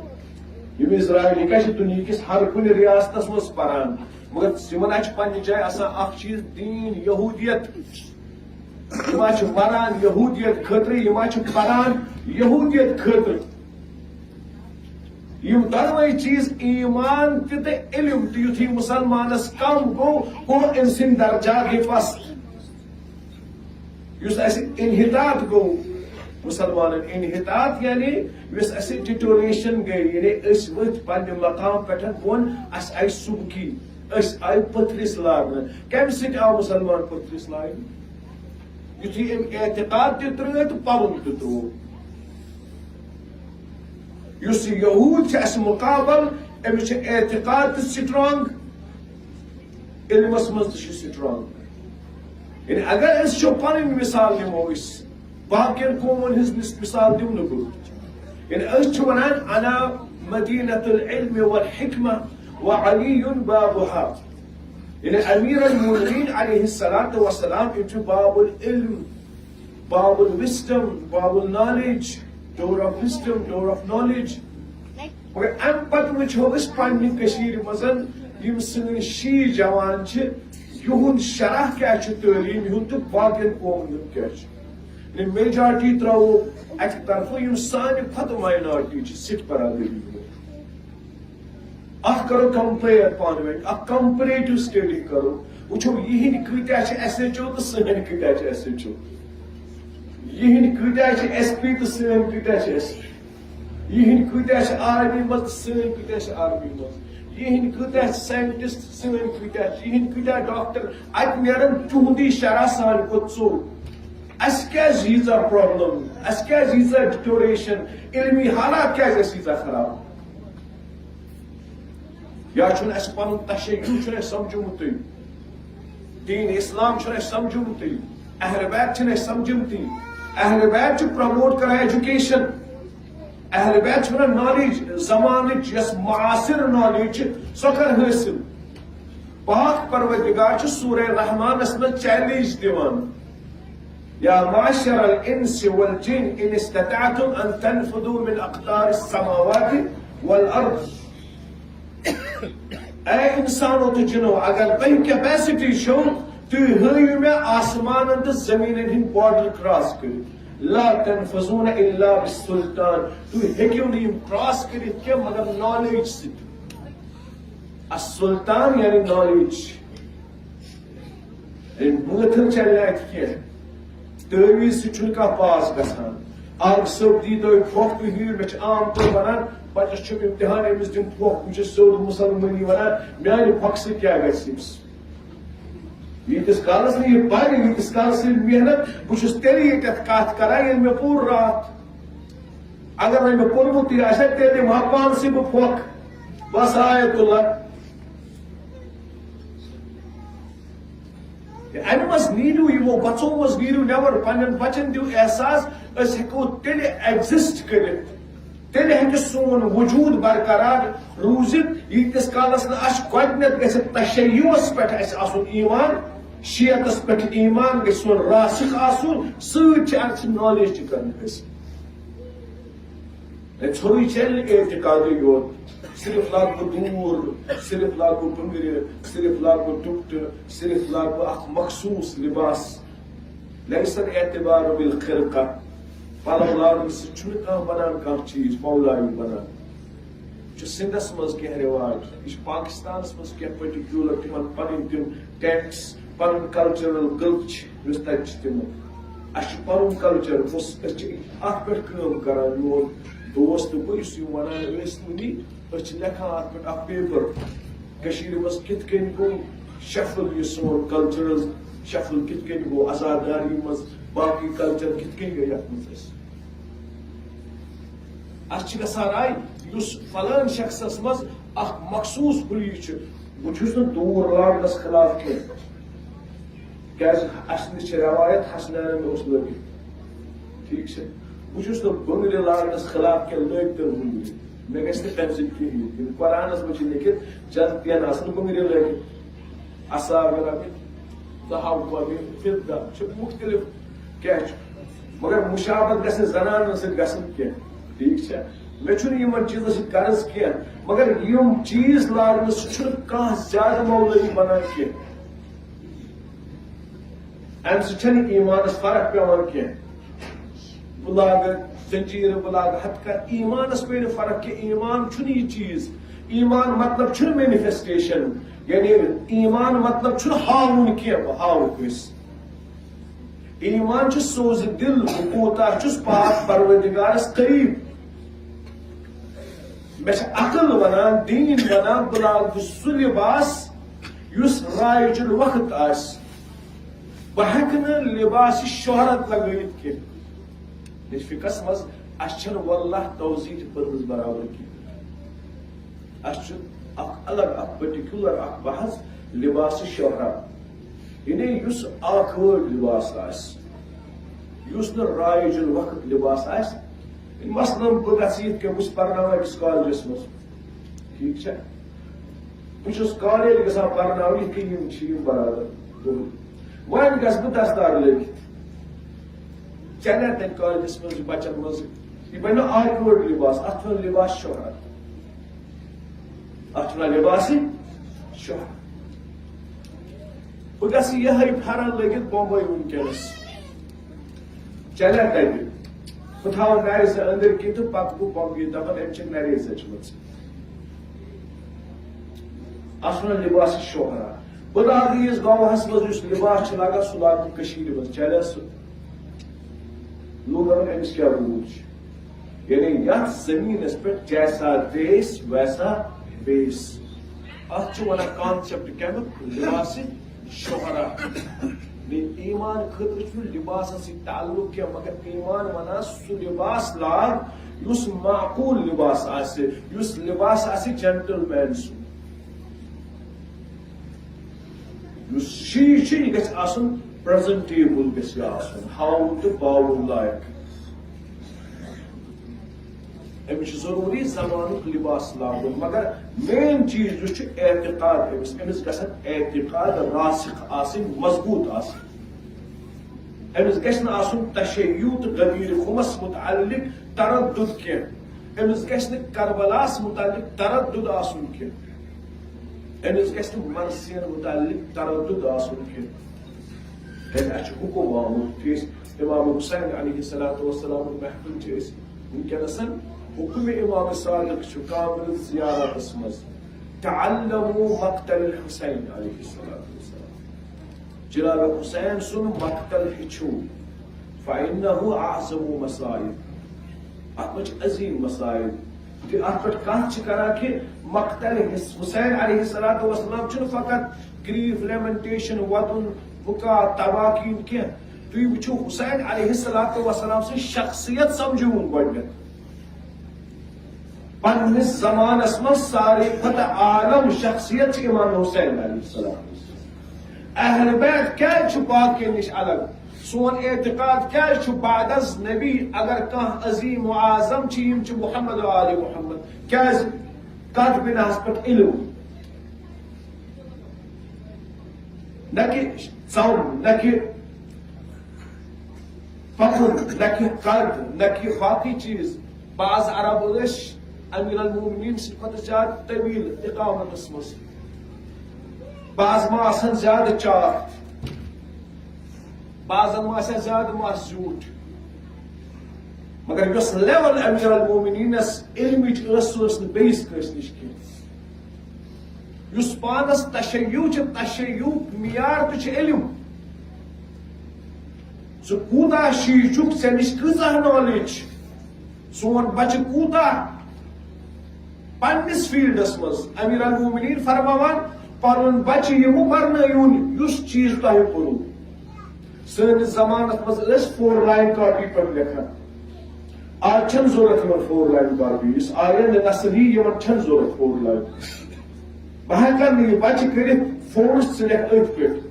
یِم اسرائیلی کیٛاہ چھِ دُنیہِکِس ہر کُنہِ ریاستَس منٛز پَران، مگر یِمَن اَتہِ چھِ پنٛنہِ جایہِ آسان اَکھ چیٖز، دیٖن، یہوٗدیت۔ یِم حظ چھِ مَران یہوٗدیت خٲطرٕ، یِم حظ چھِ پَران یہوٗدیت خٲطرٕ۔ یِم دۄنوَے چیٖز، ایمان تہِ تہٕ علم تہِ، یُتھُے مُسلمانَس کَم گوٚو، گوٚو أمۍ سٕنٛدۍ درجات گٔے پَست۔ یُس اَسہِ انحطاط گوٚو، مُسلمانَن انحطاط، یعنی یُس اَسہِ ڈِٹوریشن گٔے، یعنی أسۍ ؤتھۍ پننہِ مقام پٮ۪ٹھ بۄن، اَسہِ آیہِ سُبکی، أسۍ آیہِ پٔتھرِس لاگنہٕ۔ کَمہِ سۭتۍ آو مُسلمان پٔتھرِس لاگنہٕ؟ یُتھُے أمۍ اعتقاد تہِ ترٛٲو تہٕ پَرُن تہِ ترٛوو۔ یُس یہِ یہوٗد چھِ اَسہِ مُقابل، أمِس چھِ اعتقاد تہِ سٹرانگ، علمس منٛز تہِ چھُ سٹرانگ۔ یعنی اگر أسۍ چھِ پنٕنۍ مثال نِمو، أسۍ باقین قومن ہٕنٛز مِس-، مثال دِمہٕ نہٕ بہٕ۔ یعنی أسۍ چھِ ونان، انا مدینة العلم والحکمة وعلی بابها۔ یعنی امیر المومنین علیہ الصلوۃ والسلام، یِم چھِ باب العلم، باب الوسڈم، باب النالیج، door of wisdom, door of knowledge. مگر امہِ پتہٕ وٕچھو أسۍ پننہِ کٔشیٖرِ منٛز یِم سٲنۍ شی جوان چھِ، یِہُنٛد شرح کیٛاہ چھُ تعلیٖم ہُنٛد تہٕ باقین قومن ہُنٛد کیٛاہ چھُ۔ یعنی میجارٹی ترٛاوو اکہِ طرفہٕ، یِم سانہِ کھۄتہٕ ماینارٹی چھِ سکھ برادری منٛز۔ اکھ کرو کمپیئر پانہٕ ؤنۍ، اکھ کمپریٹو سٹڈی کرو، وٕچھو یِہِنٛدۍ کۭتیاہ چھِ ایس ایچ او تہٕ سٲنۍ کۭتیاہ چھِ ایس ایچ او، یِہِنٛدۍ کۭتیاہ چھِ ایس پی تہٕ سٲنۍ کۭتیاہ چھِ ایس پی، یِہِنٛدۍ کۭتیاہ چھِ آرمی منٛز تہٕ سٲنۍ کۭتیاہ چھِ آرمی منٛز، یِہِنٛدۍ کۭتیاہ چھِ ساینٹسٹ، سٲنۍ کۭتیاہ چھِ، یِہِنٛدۍ کۭتیاہ ڈاکٹر، اتہِ نیرن تِہُنٛدُے شرح سانہِ کھۄتہٕ ژوٚر۔ اسہِ کیازِ ییٖژاہ پرابلم، اسہِ کیازِ ییٖژاہ ڈیٹوریشن، علمی حالات کیازِ اسہِ ییٖژاہ خراب؟ یا چھُنہٕ اَسہِ پَنُن تشیع چھُنہٕ اَسہِ سَمجھومُتٕے، دیٖن اِسلام چھُنہٕ اَسہِ سَمجھومُتٕے، اہل بیت چھِنہٕ اَسہِ سَمجھومُتٕے۔ اہل بیت چھِ پرموٹ کران ایجوکیشن، اہل بیت چھِ وَنان نالیج، زمانٕچ یۄس معاصر نالیج چھِ سۄ کر حٲصِل۔ پاک پروردگار چھُ سورہ رحمانس منٛز چیلنج دِوان، یا معشر الانس والجن ان استطعتم ان تنفذوا من اقطار السماوات والارض۔ اے انسانو تہٕ جنو، اگر تۄہہِ کیپیسٹی چھو، تُہۍ ہٲیِو مےٚ آسمانن تہٕ زٔمیٖنن ہٕنٛدۍ بارڈر کراس کٔرِتھ۔ لا تنفذون الا بالسلطان، تُہۍ ہیٚکِو نہٕ یِم کراس کٔرِتھ کینٛہہ مگر نالیج سۭتۍ۔ السلطان یعنی نالیج۔ ہے، مٲتھٕر چلہِ نہٕ اَتہِ کینٛہہ۔ تعویٖذ سۭتۍ چھُنہٕ کانٛہہ پاس گژھان۔ اکھ صٲب دی تۄہہِ پھۄکھ، تُہۍ ہیٚیِو، مےٚ چھُ عام طور وَنان، بَچَس چھُ اِمتِحان، أمِس دِن پھۄکھ، بہٕ چھُس سیوٚد مُسلمٲنی وَنان، میٛانہِ پھۄکھٕ سۭتۍ کیٛاہ گژھِ أمِس؟ ییٖتِس کالَس نہٕ یہِ پَرِ، ییٖتِس کالَس یہِ محنت، بہٕ چھُس تیٚلہِ ییٚتٮ۪تھ کَتھ کَران، ییٚلہِ مےٚ پوٚر راتھ۔ اگر وۄنۍ مےٚ پوٚرمُتٕے آسہِ ہا، تیٚلہِ دِمہٕ ہا پانسٕے بہٕ پھۄکھ۔ بس آیت اللہ۔ تہٕ اَمہِ منٛز نیٖرِو، یِمو بَژو منٛز نیٖرِو نٮ۪بر، پنٛنٮ۪ن بَچَن دِیِو احساس، أسۍ ہٮ۪کو تیٚلہِ ایگزسٹ کٔرِتھ، تیٚلہِ ہیٚکہِ سون وجوٗد برقرار روٗزِتھ، ییٖتِس کالَس نہٕ اَسہِ گۄڈٕنٮ۪تھ گژھِ تشیعس پٮ۪ٹھ اَسہِ آسُن ایمان، شیعتس پٮ۪ٹھ ایمان گژھِ سون راسخ آسُن، سۭتۍ چھِ اَسہِ نالیج تہِ کَرٕنۍ حٲصِل۔ ہے، ژھوٚرُے چلہِ اعتقادٕے یوت۔ صرف لاگہٕ بہٕ دوٗر، صرف لاگہٕ بہٕ بٕنٛگرِ، صرف لاگہٕ بہٕ ڈُپٹہٕ، صرف لاگہٕ بہٕ اکھ مخصوٗص لباس۔ لیس الاعتبار بالخرقہ۔ پلو لاگنہٕ سۭتۍ چھُنہٕ کانٛہہ بنان کانٛہہ چیٖز، مولوی بنان۔ چھُ سِنٛدس منٛز کینٛہہ رِواج، یہِ چھُ پاکستانس منٛز کینٛہہ پٔرٹِکیوٗلر تِمن پنٕنۍ تِم ٹینٹس، پنُن کلچرل گلچ یُس تتہِ چھُ تِمن۔ اَسہِ چھُ پنُن کلچر، بہٕ اوسُس، أسۍ چھِ اَتھ پٮ۪ٹھ کٲم کران۔ میون دوست تہٕ بہٕ، یُس یِم ونان ٲسۍ وٕنی، أسۍ چھِ لیکھان اَتھ پٮ۪ٹھ اکھ پیپر، کٔشیٖرِ منٛز کِتھ کٔنۍ گوٚو شفل، یہِ سون کلچرل شفل کِتھ کٔنۍ گوٚو، عزاداری منٛز باقٕے کلچر کِتھ کٔنۍ گٔے یَتھ منٛز اَسہِ۔ اَسہِ چھِ گژھان راے، یُس فلٲنۍ شخصس منٛز اکھ مخصوٗص ہولی چھُ، بہٕ چھُس نہٕ دوٗر لاگنس خلاف کینٛہہ، کیازِ اَسہِ نِش چھِ رٮ۪وایت حسنینن مےٚ اوس لٲگِتھ۔ ٹھیٖک چھا؟ بہٕ چھُس نہٕ بٕنٛگرِ لاگنس خلاف کینٛہہ، لٲگۍ تن بٕنٛگرِ، مےٚ گژھِ نہٕ تَمہِ سۭتۍ کِہیٖنۍ۔ ییٚلہِ قرآنس منٛز چھِ لیکھِتھ، جنتین آسن بٕنٛگرِ لٲگِتھ۔ اصاوِر من ذهب و من فضة، چھِ مُختٔلِف کیٛاہ چھُ، مگر مُشابہت گژھِ نہٕ زنانن سۭتۍ گژھٕنۍ کینٛہہ۔ ٹھیٖک چھا؟ مےٚ چھُنہٕ یِمن چیٖزن سۭتۍ غرض کینٛہہ، مگر یِم چیٖز لاگنہٕ سۭتۍ چھُنہٕ کانٛہہ زیادٕ مولوی بنان کینٛہہ۔ امہِ سۭتۍ چھنہٕ ایمانس فرق پٮ۪وان کینٛہہ۔ بہٕ لاگہٕ زنجیٖرٕ، بہٕ لاگہٕ ہتھکر، ایمانس پیٚیہِ نہٕ فرق کینٛہہ۔ ایمان چھُنہٕ یہِ چیٖز۔ ایمان مطلب چھُنہٕ مینیفیسٹیشن، یعنی ایمان مطلب چھُنہٕ ہاوُن کینٛہہ، بہٕ ہاوٕ کٲنٛسہِ۔ ایمان چھُ سوزِ دِل، بہٕ کوٗتاہ چھُس پاک پروردگارس قریب۔ مےٚ چھِ عقل ونان، دیٖن ونان، بہٕ لاگہٕ سُہ لباس یُس رایج الوقت آسہِ۔ بہٕ ہٮ۪کہٕ نہٕ لباس شہرت لگٲیِتھ کینٛہہ۔ مےٚ چھِ فِکرس منٛز، اسہِ چھنہٕ واللہ توزیع تہِ پٔرمٕژ برابر کینٛہہ۔ اسہِ چھُ اکھ الگ، اکھ پٔرٹِکیوٗلر اکھ بحث لباس شہرت، یعنی یُس آکوٲرڈ لباس آسہِ، یُس نہٕ رایج الوقت لباس آسہِ۔ مثلاً بہٕ گژھٕ یِتھ کٔنۍ، بہٕ چھُس پرناوان أکِس کالجس منٛز، ٹھیٖک چھا؟ بہٕ چھُس کالج گژھان پرناونہِ، یِتھ کٔنۍ یِم چھِ یِم برابر۔ وۄنۍ گژھٕ بہٕ دستار لٲگِتھ۔ چلے تَتہِ کالجس منٛز یہِ بچن منٛز، یہِ بنہِ awkward لباس، اتھ چھُ لباس شہرت۔ اتھ چھُ لباس شہرت۔ بہٕ گژھٕ یِہوٚے پھٮ۪رن لٲگِتھ بمبے وٕنکیٚنس۔ چلے تَتہِ۔ بہٕ تھاوٕ نرِ زٕ أنٛدٕرۍ کِنۍ تہٕ پتہٕ گوٚو بمبے، دپان أمۍ چھِ نرے زٔچمٕژ۔ اتھ چھُ لباس شہرت۔ بہٕ لاگہٕ یِس گواہس منٛز یُس لباس چھُ لاگان، سُہ لاگہٕ بہٕ کٔشیٖرِ منٛز۔ چلے سُہ لوٗکن أمِس کیٛاہ روٗد چھُ۔ یعنی یتھ زمینس پٮ۪ٹھ جیسا دیس ویسا بیس۔ اتھ چھِ ونان concept کمیُک؟ لباس شہرت۔ بیٚیہِ ایمان خٲطرٕ چھُنہٕ لباسس سۭتۍ تعلق کینٛہہ، مگر ایمان ونان سُہ لباس لاگ یُس معقول لباس آسہِ، یُس لباس آسہِ gentleman سُنٛد۔ یُس شیٖش چھُ، یہِ گژھِ آسُن presentable، گژھِ یہِ آسُن ہاوُن تہٕ باوُن لایق۔ أمِس چھُ ضروٗری زمانُک لباس لاگُن، مگر main چیٖز یُس چھُ اعتقاد أمِس، أمِس گژھن اعتقاد راسخ آسٕنۍ، مضبوٗط آسٕنۍ۔ أمِس گژھِ نہٕ آسُن تشیع تہٕ غدیر خُمس متعلق تردد کینٛہہ۔ أمِس گژھِ نہٕ کربلاہس متعلق تردد آسُن کینٛہہ۔ أمِس گژھِ نہٕ مرثین متعلق تردد آسُن کینٛہہ۔ یعنی اَسہِ چھُ حُکُم آمُت کہِ أسۍ امام حسین علیہ الصلوۃ والسلام محفل چھِ أسۍ وٕنکیٚنَس۔ حُکُم امام صادق چھُ قابل زیارتس منٛز، تعلموا مقتل الحسین علیہ الصلوۃ والسلام۔ جناب حسین سُنٛد مقتل ہیٚچھِو، فإنه أعظم مصائب۔ اتھ منٛز چھِ عظیٖم مصائب۔ تہٕ اتھ پٮ۪ٹھ کتھ چھِ کران کہِ مقتل حس-، حسین علیہ الصلوۃ والسلام چھُنہٕ فقط grief، lamentation، ودُن، بُکا، تباکین کینٛہہ۔ تُہۍ وٕچھِو حسین علیہ الصلوۃ والسلام سٕنٛز شخصیت سمجھِوُن گۄڈٕنٮ۪تھ۔ پننِس زمانس منٛز ساروی کھۄتہٕ عالم شخصیت چھِ امام حسین علیہ السلام۔ اہل بیت کیازِ چھُ باقین نِش الگ؟ سون اعتقاد کیازِ چھُ بعد از نبی اگر کانٛہہ عظیم و اعظم چھِ، یِم چھِ محمد و آل محمد؟ کیازِ؟ کتھ بناہس پٮ۪ٹھ؟ علم۔ نہ کہِ ژم، نہ کہِ پکُن، نہ کہِ قد، نہ کہِ باقٕے چیٖز۔ بعض عرب ٲسۍ امیر المومنین سٕنٛدِ کھۄتہٕ زیادٕ طویل اقامتس منٛز۔ بعض ما آسن زیادٕ چاک، بعضن ما آسن زیادٕ مس زیوٗٹھ۔ مگر یۄس level امیر المومنینس علمٕچ ٲس، سۄ ٲس نہٕ بیٚیِس کٲنٛسہِ نِش کینٛہہ۔ یُس پانس تشیع چھُ، تشیعُک معیار تہِ چھُ علم۔ ژٕ کوٗتاہ شیٖشُک، ژےٚ نِش کۭژاہ knowledge چھِ؟ سون بچہٕ کوٗتاہ پننِس فیلڈس منٛز؟ امیر المومنین فرماوان، پنُن بچہٕ یِمہٕ پرنٲیُن، یُس چیٖز تۄہہِ پوٚرُو۔ سٲنِس زمانس منٛز ٲسۍ four line copy پٮ۪ٹھ لیکھان۔ آز چھَنہٕ ضروٗرت یِمن four line copy، یُس آرین نسلی، یِمن چھَنہٕ ضروٗرت four line۔ بہٕ ہٮ۪کہٕ نہٕ یہِ بچہِ کٔرِتھ، force ژٕ لیکھ أتھۍ پٮ۪ٹھ۔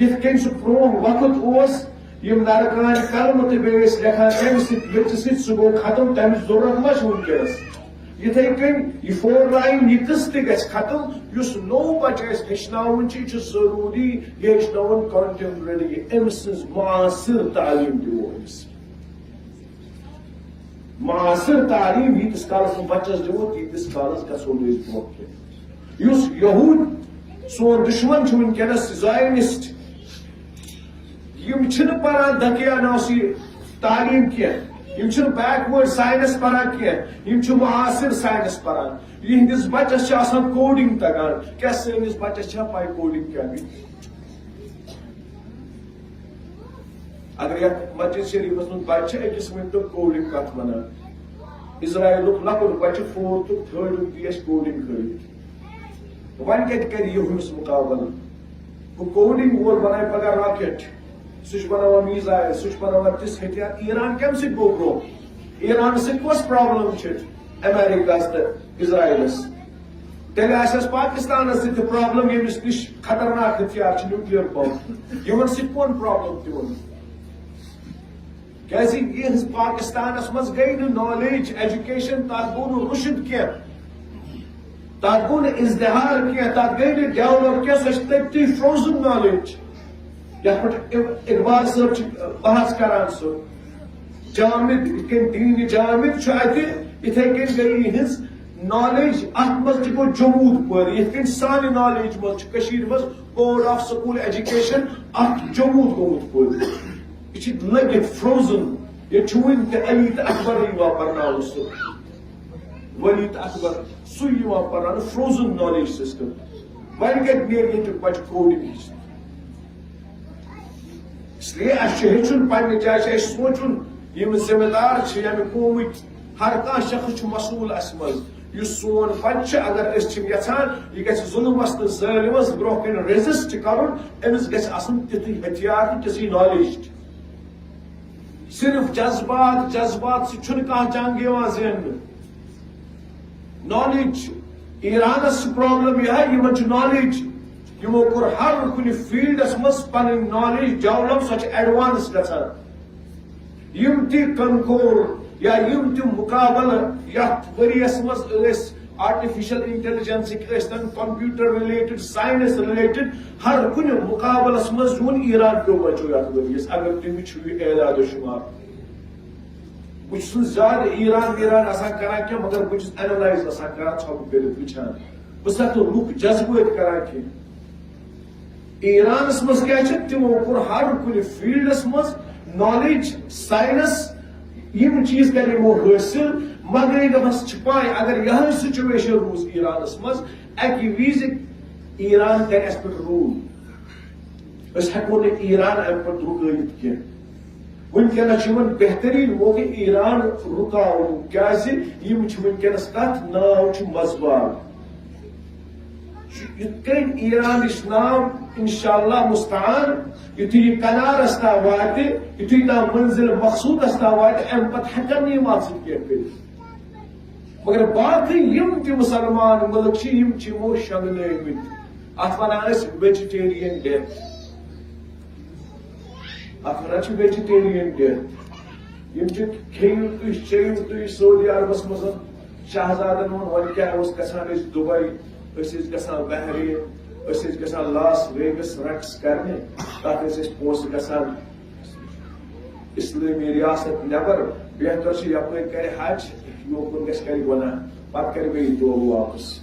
یِتھ کٔنۍ سُہ پرٛون وقت اوس، یِم نرکانہِ قلمہٕ تہٕ بیٚیہِ ٲسۍ لیکھان تَمہِ سۭتۍ، بیٚچہِ سۭتۍ، سُہ گوٚو ختم، تَمِچ ضروٗرت ما چھِ وٕنکیٚنَس؟ یِتھَے کٔنۍ یہِ four line، یہِ قٕصہٕ تہِ گژھِ ختم۔ یُس نوٚو بچہٕ اَسہِ ہیٚچھناوُن چھُ، یہِ چھُ ضروٗری یہِ ہیٚچھناوُن contemporary، أمۍ سٕنٛز معاصر تعلیٖم دِمو أمِس۔ معاصر تعلیٖم ییٖتِس کالس نہٕ بچس دِمو، تیٖتِس کالس گژھو نہٕ أسۍ برونٛہہ کینٛہہ۔ یُس یہوٗد سون دُشمن چھُ وٕنکیٚنس، Zionist، یِم چھِنہٕ پران دقیانوسی تعلیٖم کینٛہہ، یِم چھِنہٕ backward science پران کینٛہہ، یِم چھِ معاصر science پران۔ یِہنٛدِس بچس چھِ آسان coding تگان۔ کیٛاہ سٲنِس بچس چھا پاے coding کیٛاہ گٔے؟ اگر یتھ مسجد شریفس منٛز بچہِ چھِ، أکِس ؤنۍ تو coding کتھ ونان؟ اسرائیلُک لۄکُٹ بچہِ، fourth تہٕ thirdُک دی اَسہِ coding ہٲوِتھ۔ وۄنۍ کتہِ کرِ یہِ ہُمِس مُقابلہٕ؟ ہُہ coding وول بنایہِ پگاہ rocket، سُہ چھُ بناوان missile، سُہ چھُ بناوان تِژھ ہتھیار۔ ایران کمہِ سۭتۍ گوٚو برونٛہہ؟ ایران سۭتۍ کۄس problem چھِ امریکہس تہٕ اسرائیلس؟ تیٚلہِ آسہِ اَسہِ پاکستانس سۭتۍ تہِ problem، ییٚمِس نِش خطرناک ہتھیار چھِ، nuclear bomb۔ یِمن سۭتۍ کون problem تِمن؟ کیازِ یِہنٛز پاکستانس منٛز گٔے نہٕ knowledge، education، تتھ گوٚو نہٕ رُشد کینٛہہ۔ تَتھ گوٚو نہٕ اِزدِہار کینٛہہ، تَتھ گٔے نہٕ ڈیولپ کینٛہہ، سۄ چھِ تٔتی فروزن نالیج، یَتھ پٮ۪ٹھ اقبال صٲب چھِ بحث کران۔ سُہ جامد، یِتھ کٔنۍ دیٖنہِ جامد چھُ اَتہِ، یِتھَے کٔنۍ گٔے یِہٕنٛز نالیج، اَتھ منٛز تہِ گوٚو جمود پٲدٕ، یِتھ کٔنۍ سانہِ نالیج منٛز چھُ کٔشیٖرِ منٛز بورڈ آف سکوٗل ایجوکیشن اَکھ جمود گوٚمُت پٲدٕ۔ یہِ چھِ لٔگِتھ فروزن۔ ییٚتہِ چھُ وُنہِ تہِ علی تہٕ اکبرٕے یِوان پرناونہٕ، سُہ ولید اکبر، سُے یِوان پرناونہٕ، فروزن نالیج سسٹم۔ وۄنۍ کتہِ نیرِ ییٚتیُک بچہِ کوڈنگ ہیٚچھنہٕ؟ اس لیے اَسہِ چھُ ہیٚچھُن پننہِ جایہِ، چھُ اَسہِ سونٛچُن، یِم ذمہٕ دار چھِ ییٚمہِ قومٕکۍ، ہر کانٛہہ شخص چھُ مسئول اَسہِ منٛز۔ یُس سون بچہِ چھُ، اگر أسۍ چھِن یژھان یہِ گژھِ ظُلمس تہٕ ظٲلمس برٛونٛہہ کنہِ ریزسٹ کرُن، أمِس گژھِ آسُن تیُتھُے ہتھیار تہٕ تِژھٕے نالیج تہِ۔ صرف جذبات، جذبات سۭتۍ چھُنہٕ کانٛہہ جنگ یِوان زیننہٕ۔ نالیج چھُ۔ ایرانس چھُ پرابلم یِہے، یِمن چھُ نالیج۔ یِمو کوٚر ہر کُنہِ فیلڈس منٛز پنٕنۍ نالیج ڈیولپ، سۄ چھِ ایڈوانس گژھان۔ یِم تہِ کنکور یا یِم تہِ مقابلہٕ یتھ ؤریس منٛز ٲسۍ، آرٹیفیشل انٹیلیجنسٕکۍ ٲسۍ تن، کمپیوٹر ریلیٹڈ، ساینس ریلیٹڈ، ہر کُنہِ مقابلس منٛز زیوٗن ایران کیو بچو یتھ ؤریس، اگر تُہۍ وٕچھِو یہِ اعداد و شمار۔ بہٕ چھُس نہٕ زیادٕ ایران ویران آسان کران کینٛہہ، مگر بہٕ چھُس اینالائز آسان کران، ژھۄپہٕ کٔرِتھ وٕچھان۔ بہٕ چھُس نہٕ لُکھ جذبٲتۍ کران کینٛہہ۔ ایرانس منٛز کیٛاہ چھِ، تِمو کوٚر ہر کُنہِ فیلڈس منٛز نالیج، ساینس، یِم چیٖز کَرِ یِمو حٲصِل۔ مغربس چھِ پاے، اگر یِہے سچویشن روٗز ایرانس منٛز، اَکہِ وِزِ ایران کَرِ اَسہِ پٮ۪ٹھ روٗل۔ أسۍ ہٮ۪کو نہٕ ایران اَمہِ پٮ۪ٹھ رُکٲوِتھ کینٛہہ۔ وٕنکیٚنس چھُ یِمن بہتریٖن موقعہٕ ایران رُکاوُن، کیٛازِ یِم چھِ وٕنکیٚنس تَتھ ناو چھُ مزباب۔ یِتھ کٔنۍ ایرانٕچ ناو، انشاءاللہ مستعان، یُتھُے یہِ کنارس تام واتہِ، یُتھُے تام منزل مقصودس تام واتہِ، امہِ پتہٕ ہٮ۪کن نہٕ یِم اتھ سۭتۍ کینٛہہ کٔرِتھ۔ مگر باقٕے یِم تہِ مسلمان مُلک چھِ، یِم چھِ یِمو شۄنٛگنٲومٕتۍ۔ اتھ ونان أسۍ ویجیٹیرین ڈیتھ۔ اتھ ونان چھِ ویجیٹیرین ڈیتھ۔ یِم چھِ کھیٚیِو تُہۍ، چیٚیِو تُہۍ۔ سعودی عربس منٛز شہزادن ووٚن، وۄنۍ کیٛاہ اوس گژھان، أسۍ دُبے، أسۍ ٲسۍ گژھان بحرین، أسۍ ٲسۍ گژھان لاس ویگس رقص کرنہِ، تتھ ٲسۍ أسۍ پونٛسہٕ گژھان اسلٲمی ریاست نٮ۪بر، بہتر چھُ یپٲرۍ کرِ حج، یوکُن گژھِ کرِ گۄناہ، پتہٕ کرِ بیٚیہِ توبہٕ واپس۔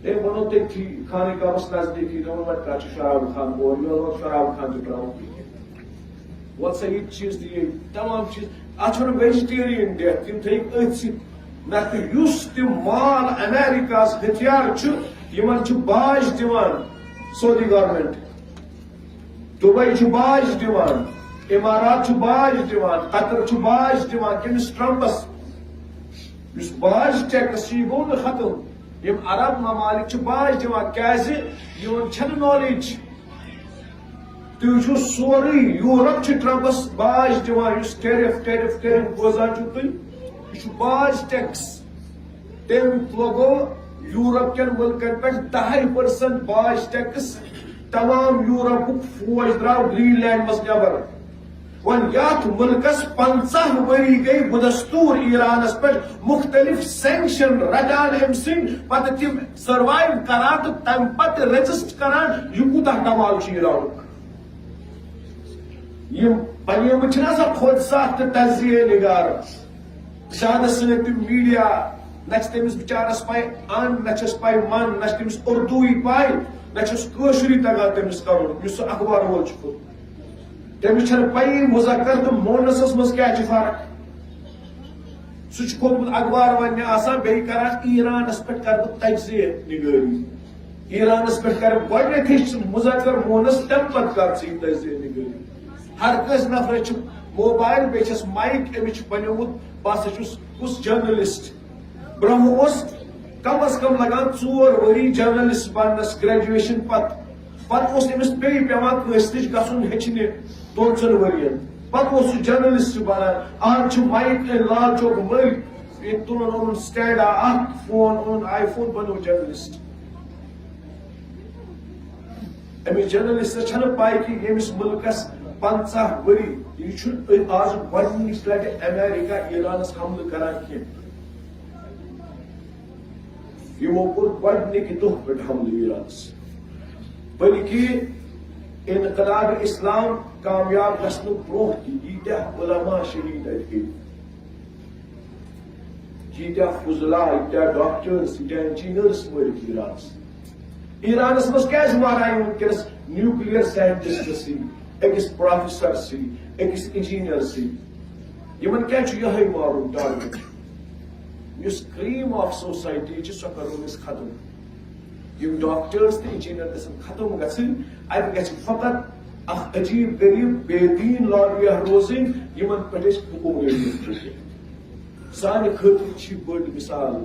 تٔمۍ ووٚنُن تٔتھی خانہ کعبس نزدیٖکٕے، دوٚپُن، وۄنۍ کَتھ چھُ شراب خان اورٕ یورٕ، وۄنۍ شراب خان تہِ ترٛاوُن کِہیٖنۍ۔ وۄنۍ سا یہِ تہِ چیٖز تہِ یہِ، تمام چیٖز، اَتھ چھُنہٕ ویجیٹیرین ڈیتھ، تِم تھٲیِکھ أتھۍ سۭتۍ۔ نَتہٕ یُس تہِ مال امریکاہَس ہتھیار چھُ، یِمن چھُ باج دِوان سعودی گورنمنٹ۔ دبئی چھُ باج دِوان، امارات چھُ باج دِوان، قطر چھُ باج دِوان۔ کٔمِس؟ ٹرمپس۔ یُس باج ٹیکس چھُ، یہِ گوٚو نہٕ ختم۔ یِم عرب ممالک چھِ باج دِوان، کیازِ؟ یِمن چھنہٕ نالیج۔ تُہۍ وٕچھِو سورُے یورپ چھُ ٹرمپس باج دِوان، یُس ٹیرف، ٹیرف، ٹیرف بوزان چھِو تُہۍ، یہِ چھُ باج ٹیکس۔ تٔمۍ لگوو یورپ کٮ۪ن مُلکن پٮ۪ٹھ دَہے پٔرسنٹ باج ٹیکس۔ تمام یورپُک فوج درٛاو گرین لینڈ منٛز نٮ۪بر۔ وۄنۍ یتھ مُلکس پنٛژاہ ؤری گٔے بدستور ایرانس پٮ۪ٹھ مختلف سینکشن رٹان أمۍ سٕنٛدۍ، پتہٕ تِم سروائیو کران تہٕ تمہِ پتہٕ ریزسٹ کران۔ یہِ کوٗتاہ کمال چھُ ایرانُک؟ یِم بنیمٕتۍ چھِنہ آسان خود ساخت تجزیہ نگار، زیادٕ سٲنۍ تِم میڈیا، نہ چھِ تٔمِس بِچارَس پَے اَن، نہ چھَس پَے من، نہ چھِ تٔمِس اردوٗوٕے پَے، نہ چھَس کٲشرُے تَگان تٔمِس کَرُن، یُس سُہ اخبار وول چھُ کھوٚتمُت۔ تٔمِس چھَنہٕ پَیی مذکر تہٕ مونثَس منٛز کیٛاہ چھِ فرق۔ سُہ چھُ کھوٚتمُت اخبار وَننہِ آسان، بیٚیہِ کَران ایرانَس پٮ۪ٹھ کَرٕ بہٕ تجزیہ نگٲری۔ ایرانَس پٮ۪ٹھ کَرٕ گۄڈٕنیتھٕے ژٕ مذکر مونث، تَمہِ پَتہٕ کَر ژٕ یہِ تجزیہ نگٲری۔ ہر کٲنٛسہِ نفرس چھُ موبایل، بیٚیہِ چھَس مایِک، أمِس چھُ بنیومُت، بہٕ ہسا چھُس، کُس جرنلسٹ؟ برونٛہہ اوس کم از کم لگان ژور ؤری جرنلسٹ بننس، گریجویشن پتہٕ۔ پتہٕ اوس أمِس بیٚیہِ پٮ۪وان کٲنٛسہِ نِش گژھُن ہیٚچھنہِ دۄن ژۄن ؤرین۔ پتہٕ اوس سُہ جرنلسٹ بنان۔ آز چھُ مایِک، أمۍ لال چوک مٔلۍ، ییٚتہِ تُلُن اوٚنُن سٹینڈا اکھ، فون اوٚنُن، آی فون، بنیوو جرنلسٹ۔ أمِس جرنلسٹس چھنہٕ پاے کہِ ییٚمِس مُلکس پنٛژاہ ؤری، یہِ چھُنہٕ آز گۄڈٕنِچ لٹہِ امریکہ ایرانس حملہٕ کران کینٛہہ۔ یِمو کوٚر گۄڈٕنِکہِ دۄہ پٮ۪ٹھ حملہٕ ایرانس، بلکہِ انقلاب اسلام کامیاب گژھنہٕ برونٛہہ تہِ ییٖتیٛاہ علماء شہیٖد اَتہِ گٔے، ییٖتیٛاہ فضلا، ییٖتیٛاہ ڈاکٹرس، ییٖتیٛاہ انجینئرس مٲرِکھ ایرانس۔ ایرانس منٛز کیٛازِ ماران یِم وٕنکیٚنس نیوکلیئر ساینٹسٹس سۭتۍ، أکِس پروفیسر سۭتۍ، أکِس انجینئر سۭتۍ؟ یِمن کیٛازِ چھُ یِہوٚے مارُن ٹارگیٹ؟ یُس cream of society چھِ، سۄ کرو أسۍ ختم۔ یِم ڈاکٹرس تہٕ انجینئر گژھن ختم گژھٕنۍ۔ اَتہِ گژھِ فقط اکھ عجیب غریب بے دین لابیہ روزٕنۍ، یِمن پٮ۪ٹھ أسۍ حکومت کٔرِتھ۔ سانہِ خٲطرٕ چھِ بٔڑ مثال۔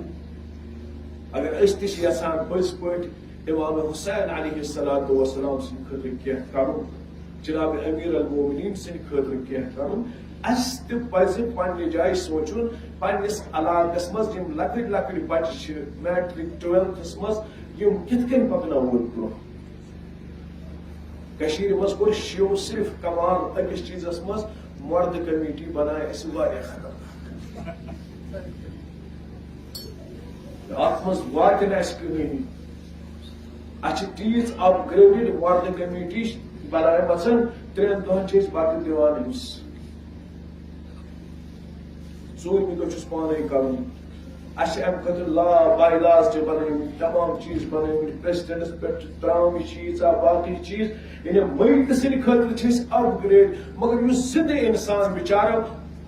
اگر أسۍ تہِ چھِ یژھان پٔزۍ پٲٹھۍ امام حسین علیہ الصلوۃ والسلام سٕنٛدِ خٲطرٕ کینٛہہ کرُن، جناب امیر المومنین سٕنٛدِ خٲطرٕ کینٛہہ کرُن، اسہِ تہِ پزِ پننہِ جایہِ سونچُن، پننِس علاقس منٛز یِم لۄکٕٹۍ لۄکٕٹۍ بچہِ چھِ میٹرک ٹویلتھس منٛز، یِم کِتھ کٔنۍ پکناوون برونٛہہ۔ کٔشیٖرِ منٛز کوٚر شیو صرف کمال أکِس چیٖزس منٛز، مردٕ کمیٹی بنایہِ اَسہِ واریاہ خطرناک۔ اَتھ منٛز واتہِ نہٕ اَسہِ کٕہٕنۍ۔ اَسہِ چھِ تیٖژ upgraded مردٕ کمیٹی بنایمژن، ترٛٮ۪ن دۄہن چھِ أسۍ بتہٕ دِوان أمِس۔ ژوٗرمہِ دۄہ چھُس پانے کرُن۔ اَسہِ چھِ اَمہِ خٲطرٕ law، bylaws تہِ بنٲومٕتۍ، تمام چیٖز بنٲومٕتۍ، پریسیڈنٹس پٮ۪ٹھ چھِ ترٛامہٕ چھِ ییٖژاہ، باقٕے چیٖز۔ یعنی میتہٕ سٕنٛدِ خٲطرٕ چھِ أسۍ upgrade، مگر یُس زِندٕ اِنسان بِچارٕ،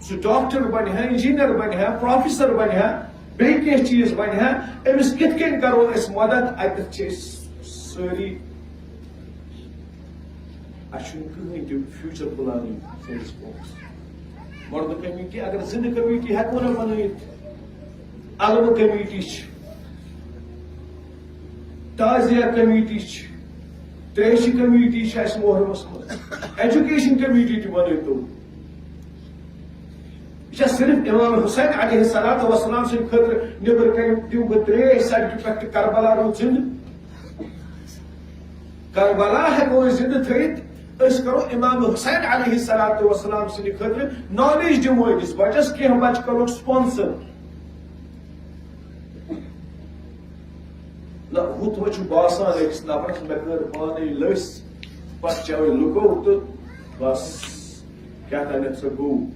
سُہ ڈاکٹر بنہِ ہا، انجینئر بنہِ ہا، پروفیسر بنہِ ہا، بیٚیہِ کینٛہہ چیٖز بنہِ ہا، أمِس کِتھ کٔنۍ کرو أسۍ مدد؟ اَتٮ۪تھ چھِ أسۍ سٲری، اَسہِ چھُنہٕ کٕہٕنۍ تہِ future planning سٲنِس قومس۔ مردٕ کمیٹی، اگر زِندٕ کمیٹی ہٮ۪کو نہ بنٲیِتھ، علمہٕ کمیٹی چھِ، تعزیہ کمیٹی چھِ، تریشہِ کمیٹی چھِ اَسہِ محرمس منٛز، ایجوکیشن کمیٹی تہِ بنٲوتو۔ یہِ چھا صرف امام حسین علیہ الصلوۃ والسلام سٕنٛدِ خٲطرٕ؟ نیٚبرٕ کنہِ دِمہٕ بہٕ ترٛیش، سڑکہِ پٮ۪ٹھ تہٕ کربلا روٗد زِندٕ۔ کربلا ہٮ۪کو أسۍ زِندٕ تھٲیِتھ، أسۍ کرو امام حسین علیہ الصلوۃ والسلام سٕنٛدِ خٲطرٕ، نالیج دِمو أکِس بچس، کینٛہہ بچہٕ کرو sponsor۔ نہ، ہُتھ وۄنۍ چھُ باسان أکِس نفرس، مےٚ کٔر پانے لٔسۍ، پتہٕ چٲوۍ لُکو تہٕ بس۔ کیٛاہ تانٮ۪تھ سا گوٚو۔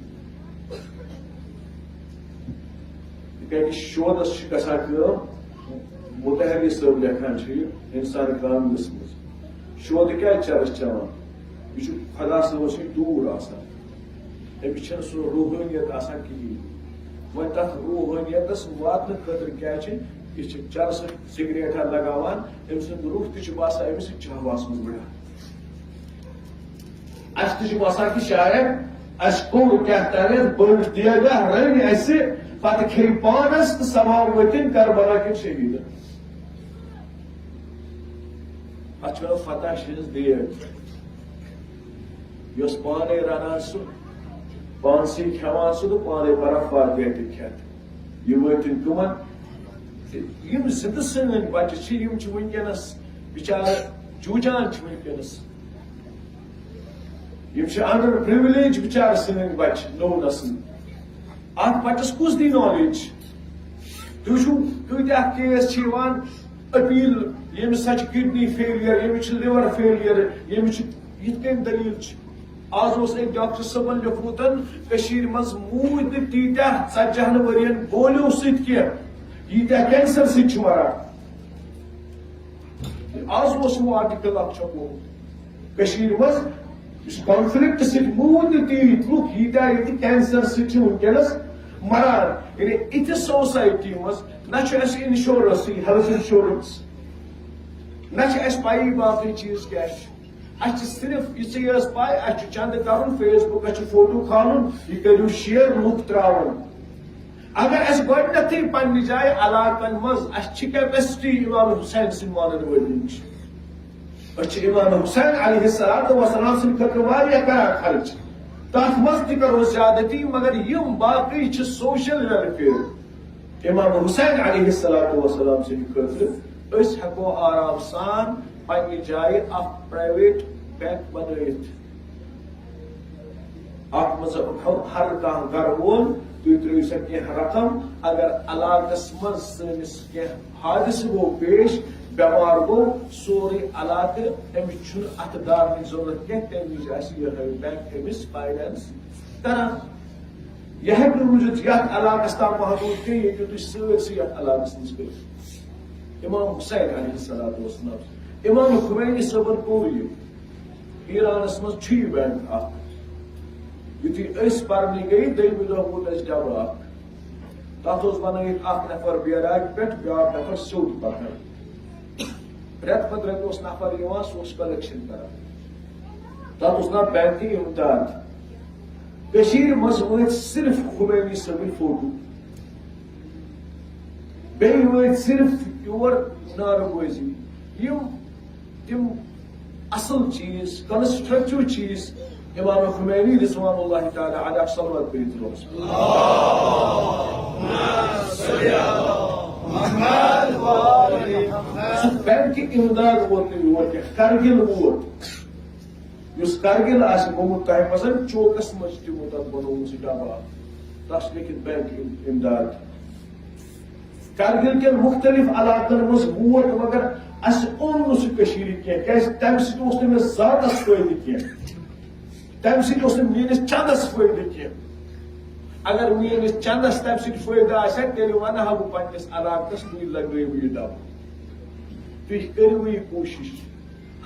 تِکیٛازِ شودس چھِ گژھان کٲم، متحری صٲب لیکھان چھُ یہِ اِنسان کاملس منٛز، شودٕ کیٛازِ چرس چٮ۪وان؟ یہِ چھُ خدا صٲبس نِش دوٗر آسان، أمِس چھَنہٕ سُہ روحٲنیت آسان کِہیٖنۍ۔ وۄنۍ تَتھ روحٲنیتس واتنہٕ خٲطرٕ کیٛاہ چھِ؟ یہِ چھِ چرسہٕ سگریٹا لگاوان، أمۍ سُنٛد روح تہِ چھُ باسان أمِس چھِ چاہواس منٛز وٕڑان۔ اَسہِ تہِ چھُ باسان کہِ شاید اَسہِ کوٚر کیٛاہ تام بٔڑ دیگہ، رٔنۍ اَسہِ، پتہٕ کھیٚیہِ پانس تہٕ سوال وٲتِن کربلا کٮ۪ن شہیٖدن۔ اَتھ چھُ وَنان فتح سٕنٛز دیگ۔ یۄس پانے رَنان سُہ، پانسٕے کھٮ۪وان سُہ تہٕ پانے پران فاتحہ تہِ کھٮ۪تھ۔ یہِ وٲتِن کٕمن؟ یِم زِندٕ سٲنۍ بچہِ چھِ، یِم چھِ وٕنکیٚنس بِچارٕ جوٗجان چھِ وٕنکیٚنس۔ یِم چھِ under privilege بِچارٕ سٲنۍ بچہِ، نوٚو نسل۔ اَتھ بچس کُس دی نالیج؟ تُہۍ وٕچھِو، کۭتیاہ کیس چھِ یِوان اپیل، ییٚمِس سا چھِ کڈنی فیلیر، ییٚمِس چھِ لِور فیلیر، ییٚمِس چھِ یِتھ کٔنۍ دٔلیٖل چھِ۔ آز اوس أکۍ ڈاکٹر صٲبن لیوٚکھمُت، کٔشیٖرِ منٛز موٗدۍ نہٕ تیٖتیٛاہ ژتجی ہن ؤرین گولیو سۭتۍ کینٛہہ، ییٖتیٛاہ کینسر سۭتۍ چھِ مران۔ آز اوس یِمو آرٹیکل اکھ چھپومُت۔ کٔشیٖرِ منٛز یُس کانفلکٹ سۭتۍ موٗدۍ نہٕ تیٖتۍ لُکھ، ییٖتیٛاہ ییٚتہِ کینسر سۭتۍ چھِ وٕنکیٚنس مران۔ یعنی، اِتھِ سوسایٹی منٛز نہ چھُ اَسہِ انشورنسٕے، ہیلتھ انشورنس، نہ چھِ اَسہِ پَیی باقٕے چیٖز کیٛاہ چھِ۔ اَسہِ چھِ صرف یِژٕے یٲژ پَے، اَسہِ چھُ چندٕ کَرُن، فیس بُکَس چھُ فوٹو کھالُن، یہِ کٔرِو شِیر، لُکھ ترٛاوُن۔ اگر اَسہِ گۄڈٕنٮ۪تھٕے پننہِ جایہِ علاقن منٛز اَسہِ چھِ کیپیسٹی امام حسین سٕنٛدۍ مانن وٲلۍ نِش، أسۍ چھِ امام حسین علیہ الصلوۃ والسلام سٕنٛدِ خٲطرٕ واریاہ کران خرچ، تَتھ منٛز تہِ کرو زیادتی، مگر یِم باقٕے چھِ سوشل ویلفیئر امام حسین علیہ الصلوۃ والسلام سٕنٛدِ خٲطرٕ، أسۍ ہٮ۪کو آرام سان پننہِ جایہِ اکھ پرائیویٹ بینک بنٲیِتھ۔ اتھ منٛز ہر کانٛہہ گرٕ وول، تُہۍ ترٲیِو سا کینٛہہ رقم۔ اگر علاقس منٛز سٲنِس کینٛہہ حادثہٕ گوٚو پیش، بٮ۪مار گوٚو، سورُے علاقہٕ، أمِس چھُنہٕ اتھٕ دارنٕچ ضروٗرت کینٛہہ، تمہِ وِزِ آسہِ یِہوٚے بینک أمِس فاینانس کران۔ یہِ ہیٚکہِ نہٕ روٗزِتھ یتھ علاقس تام محدوٗد کینٛہہ، ییٚتہِ تُہۍ سٲرسٕے یتھ علاقس منٛز کٔرِو۔ امام حسین علیہ الصلوۃ والسلام، امام خمینی صٲبن کوٚر یہِ۔ ایرانس منٛز چھُ یہِ بینک اکھ، یُتھُے أسۍ پرنہِ گٔے، دوٚیمہِ دۄہ ووت اَسہِ ڈبہٕ اکھ۔ تَتھ اوس بنٲیِتھ اکھ نفر بیراگہِ پٮ۪ٹھ، بیٛاکھ نفر سیوٚد پکان۔ رٮ۪تہٕ پتہٕ رٮ۪تہٕ اوس نفر یِوان، سُہ اوس کلیکشن کران۔ تَتھ اوس ناو بینک امداد۔ کٔشیٖرِ منٛز وٲتۍ صرف خمینی صٲبٕنۍ فوٹو۔ بیٚیہِ وٲتۍ صرف یور نعرٕ بٲزی۔ یِم تِم اصل چیز، کنسٹرکٹیو چیز امام خمینی رضوان اللہ تعالی علیہ صلوات پٔرِتھ روز۔ سُہ بینک امداد ووت نہٕ یور کینٛہہ، کرگِل ووت۔ یُس کرگِل آسہِ گوٚمُت تۄہہِ پسند، چوکس منٛز چھُ تِمو تتھ بنوومُت سُہ ڈبہٕ اکھ۔ تتھ چھُ لیکھِتھ بینک ام-، امداد۔ کرگِل کٮ۪ن مُختٔلِف علاقن منٛز ووت، مگر اَسہِ اوٚن نہٕ سُہ کٔشیٖرِ کینٛہہ، کیٛازِ تَمہِ سۭتۍ اوس نہٕ مےٚ ذاتس فٲیدٕ کینٛہہ، تَمہِ سۭتۍ اوس نہٕ میٲنِس چندس فٲیدٕ کینٛہہ۔ اگر میٲنِس چندس تَمہِ سۭتۍ فٲیدٕ آسہِ ہا، تیٚلہِ وَنہٕ ہا بہٕ پننِس علاقس، وۄنۍ لگٲیِو یہِ ڈبہٕ۔ تُہۍ کٔرِو یہِ کوٗشِش۔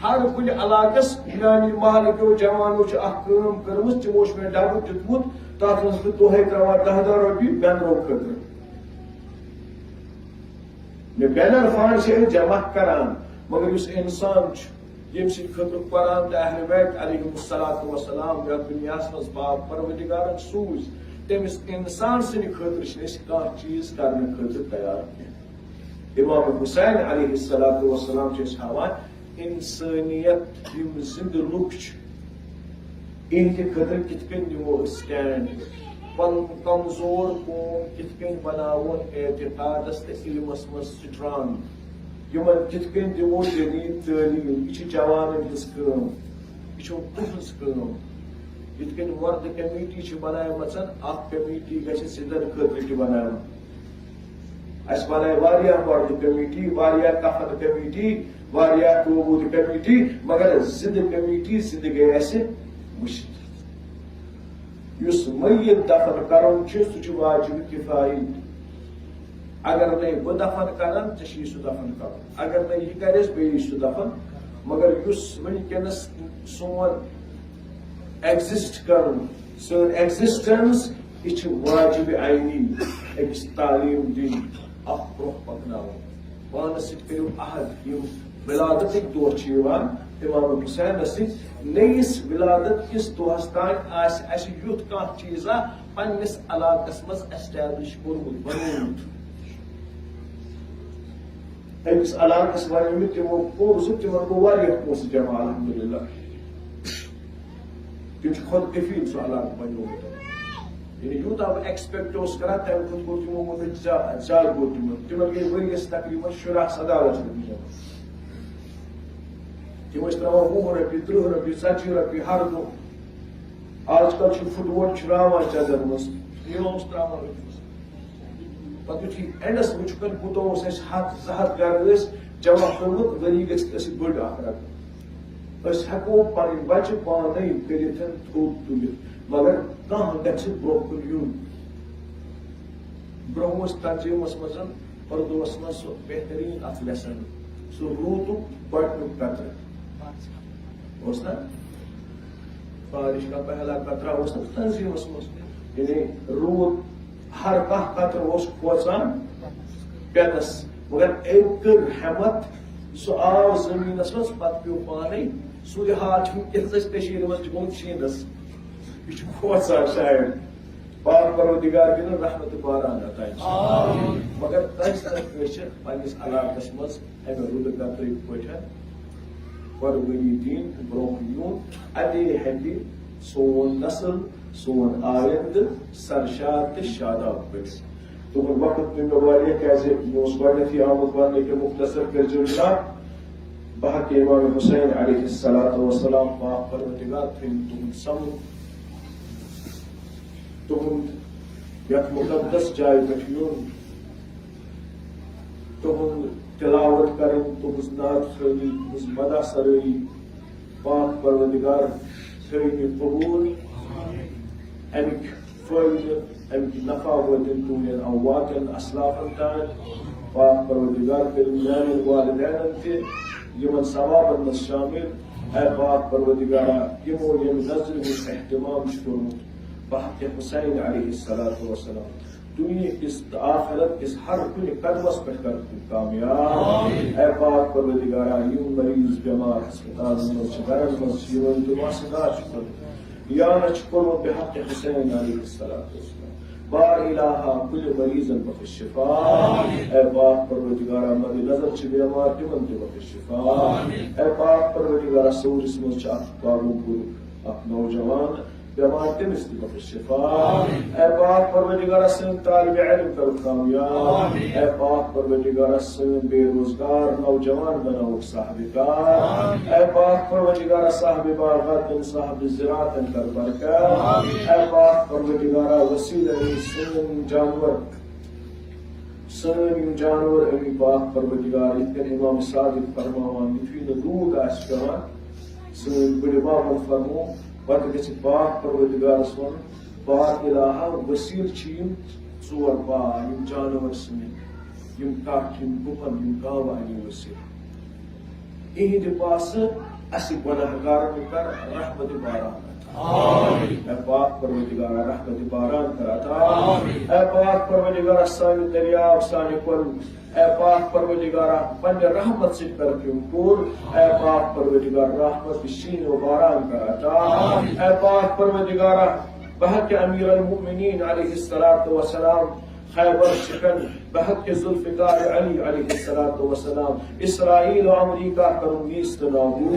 ہر کُنہِ علاقس میانہِ محلہٕ کیو جوانو چھِ اکھ کٲم کٔرمٕژ، تِمو چھُ مےٚ ڈبہٕ دیُتمُت، تتھ منٛز چھُس بہٕ دۄہے ترٛاوان دَہ دَہ رۄپیہِ بینرو خٲطرٕ۔ مےٚ بینر فنڈ چھِ أسۍ جمع کران، مگر یُس انسان چھُ، ییٚمہِ سٕنٛدِ خٲطرٕ قرآن تہٕ اہل بیت علیہم الصلوۃ والسلام یتھ دُنیاہس منٛز پاک پروردگارن سوٗزۍ، تٔمِس انسان سٕنٛدِ خٲطرٕ چھِنہٕ أسۍ کانٛہہ چیٖز کرنہٕ خٲطرٕ تیار کینٛہہ۔ امام حسین علیہ الصلوۃ والسلام چھِ أسۍ ہاوان انسٲنیت، یِم زندٕ لُکھ چھِ، یِہنٛدِ خٲطرٕ کِتھ کٔنۍ دِمو أسۍ سٹینڈ، پنُن کمزور قوم کِتھ کٔنۍ بناوون اعتقادس تہٕ علمس منٛز سٹرانگ، یِمن کِتھ کٔنۍ دِمو جدید تعلیٖم۔ یہِ چھِ جوانن ہٕنٛز کٲم، یہِ چھِ تُہنٛز کٲم۔ یِتھ کٔنۍ مردٕ کمیٹی چھِ بناومٕژ، اکھ کمیٹی گژھِ زِندن خٲطرٕ تہِ بناوٕنۍ۔ اَسہِ بنایہِ واریاہ مردٕ کمیٹی، واریاہ کفن کمیٹی، واریاہ توبوٗد کمیٹی، مگر زِندٕ کمیٹی زِندٕ گٔے اَسہِ مٔشِتھ۔ یُس میت دفن کرُن چھُ، سُہ چھُ واجب کفائی۔ اگر نَے بہٕ دفن کرن، ژےٚ چھُے سُہ دفن کرُن۔ اگر نَے یہِ کرٮ۪س، بیٚیہِ یی سُہ دفن۔ مگر یُس وٕنکیٚنس سون ایگزسٹ کرُن، سٲنۍ ایگزسٹنس، یہِ چھِ واجب عینی۔ أکِس تعلیٖم دِنۍ، اکھ برونٛہہ پکناوُن۔ پانس سۭتۍ کٔرِو عہد، یِم ولادتٕکۍ دۄہ چھِ یِوان امام حسینس سۭتۍ۔ نٔیِس ولادت کِس دۄہس تام آسہِ اَسہِ یُتھ کانٛہہ چیٖزا پننِس علاقس منٛز ایسٹیبلش کوٚرمُت، بنوومُت۔ أکِس علاقس وَنہِ مےٚ، تِمو کوٚر سُہ، تِمن گوٚو واریاہ پونٛسہٕ جمع، الحمدللہ۔ تِم چھِ خۄد کفیٖل سُہ علاقہٕ بنیومُت۔ یعنی یوٗتاہ بہٕ ایکسپیکٹ اوسُس کران، تَمہِ کھۄتہٕ کوٚر تِمو مےٚ زیا-، زیادٕ کوٚر تِمن۔ تِمن گٔے ؤریَس تقریباً شُراہ سداہ لَچھ رۄپیہِ جمع۔ تِم ٲسۍ ترٛاوان وُہ رۄپیہِ، تٕرٛہ رۄپیہِ، ژتجی رۄپیہِ ہر دۄہ۔ آز کل چھُ فُٹ ووٹ چھُ راوان چندن منٛز، یہِ اوس ترٛاوان رۄپیہِ منٛز۔ پتہٕ یُتھُے اینڈس وٕچھُکھ، کوٗتاہ اوس اَسہِ ہتھ، زٕ ہتھ گرٕ ٲسۍ جمع کوٚرمُت، ؤری گٔژھِتھ ٲس یہِ بٔڑ اکھ رقم۔ أسۍ ہٮ۪کو پنٕنۍ بچہِ پانے کٔرِتھ تھوٚد تُلِتھ، مگر کانٛہہ گژھِ برٛونٛہہ کُن یُن۔ برٛونٛہہ اوس تنظیٖمس منٛز اردوس منٛز سُہ بہتریٖن اکھ لیسن، سُہ روٗدُک گۄڈٕنیُک قطرٕ۔ اوس نا؟ بارش کا پہلا قطرہ اوس نا تنظیٖمس منٛز؟ یعنی روٗد ہر کانٛہہ قطرٕ اوس کھوژان پٮ۪نس، مگر أمۍ کٔر ہٮ۪متھ، سُہ آو زٔمیٖنس منٛز، پتہٕ پیوٚو پانے۔ سُے حال چھُ وٕنکیٚنس اَسہِ کٔشیٖرِ منٛز تہِ گوٚمُت شیٖنس، یہِ چھُ کھوژان شاید۔ پاک پروردگار دِنہٕ رحمتِ باران عطا انشاءاللہ۔ مگر کٲنٛسہِ نتہٕ کٲنٛسہِ چھِ پننِس علاقس منٛز امہِ رُدٕ قطرٕکۍ پٲٹھۍ قۄربٲنی دِنۍ، برٛونٛہہ یُن، اَتے ہیٚکہِ سون نسل، سون آیندٕ سرشار تہٕ شاداب بٔنِتھ۔ تُہُنٛد وقت پیوٚو مےٚ واریاہ، کیٛازِ مےٚ اوس گۄڈٕنیتھٕے آمُت وننہٕ کہِ مختصر کٔرۍزیو جناب۔ بہٕ ہا کہِ امام حسین علیہ الصلوۃ والسلام، پاک پروردگار تھٲیِن تُہُنٛد سمُن تُہُنٛد یَتھ مُقدس جایہِ پٮ۪ٹھ یُن، تُہُنٛد تِلاوت کَرٕنۍ، تُہٕنٛز نعت خوٲنی، تُہٕنٛز مدح سرٲیی، پاک پروردگار تھٲیِن یہِ قبوٗل۔ اَمِکۍ فٲیدٕ، اَمِکۍ نفع وٲتِن تُہٕنٛدٮ۪ن امواتن، اسلافن تام۔ پاک پروردگار کٔرِن میٛانٮ۪ن والدینن تہِ یِمن ثوابن منٛز شٲمِل۔ اے پاک پروردگارا، یِمو ییٚمہِ نظرِ ہُنٛد اہتمام چھُ کوٚرمُت بحق حسین علیہ الصلوۃ والسلام، دُنیا کِس تہٕ آخرت کِس ہر کُنہِ قدمس پٮ۪ٹھ کر تِم کامیاب۔ اے پاک پروردگارا، یِم مریض بیمار ہسپتالن منٛز چھِ، گرن منٛز چھِ، یِمن تِم آسہٕ دار چھِ کوٚرمُت، یا نہ چھِ کوٚرمُت بحق حسین علیہ الصلوۃ والسلام۔ بار الہا، کُلہِ مریضن بخش شفا۔ اے پاک پروردگارا، مد نظر چھِ بیمار، تِمن تہِ بخش شفا۔ اے پاک پروردگارا، سورِس منٛز چھِ اکھ پاگُم پوٗرُک اکھ نوجوان بیمار، تٔمِس تہِ بخش شفا۔ اے پاک پروردگارا، سٲنۍ طالب علم کر کامیاب۔ اے پاک پروردگارا، سٲنۍ بے روزگار نوجوان بناوُکھ صاحب کار۔ اے پاک پروردگارا، صاحب باغاتن، صاحب زراعتن کر برکت۔ اے پاک پروردگارا، وسیلہٕ سٲنۍ جانور، سٲنۍ یِم جانور، امی پاک پروردگار، یِتھ کٔنۍ امام صادق فرماوان، یُتھُے نہٕ روٗد آسہِ پٮ۪وان، سٲنۍ بٔڑِ بابن فرموو، پتہٕ گژھِ پاک پروردگارس وَنُن، پاک الہا، وسیٖلہٕ چھِ یِم ژور پاے، یِم جانور سٲنۍ، یِم کٹھ، یِم گُپن، یِم گاوٕ اَنہِ وسیٖلہٕ۔ اِہِنٛدِ پاسہٕ اَسہِ گۄناہگارن کر رحمت باران عطا۔ اے پاک پروردگارا، رحمت باران کر عطا۔ اے پاک پروردگارا، سانہِ دٔریاو، سانہِ کۄل، اے پاک پروردگارا، پننہِ رحمت سۭتۍ کر تِم پوٗرٕ۔ اے پاک پروردگار، رحمت شیٖن و باران کر عطا۔ اے پاک پروردگارا، بحق امیر المؤمنین علیہ الصلوۃ والسلام، خیبر شکن، بحق ذوالفقار علی علیہ الصلوۃ والسلام، اسرائیل و امریکہ کرو نیست نابود۔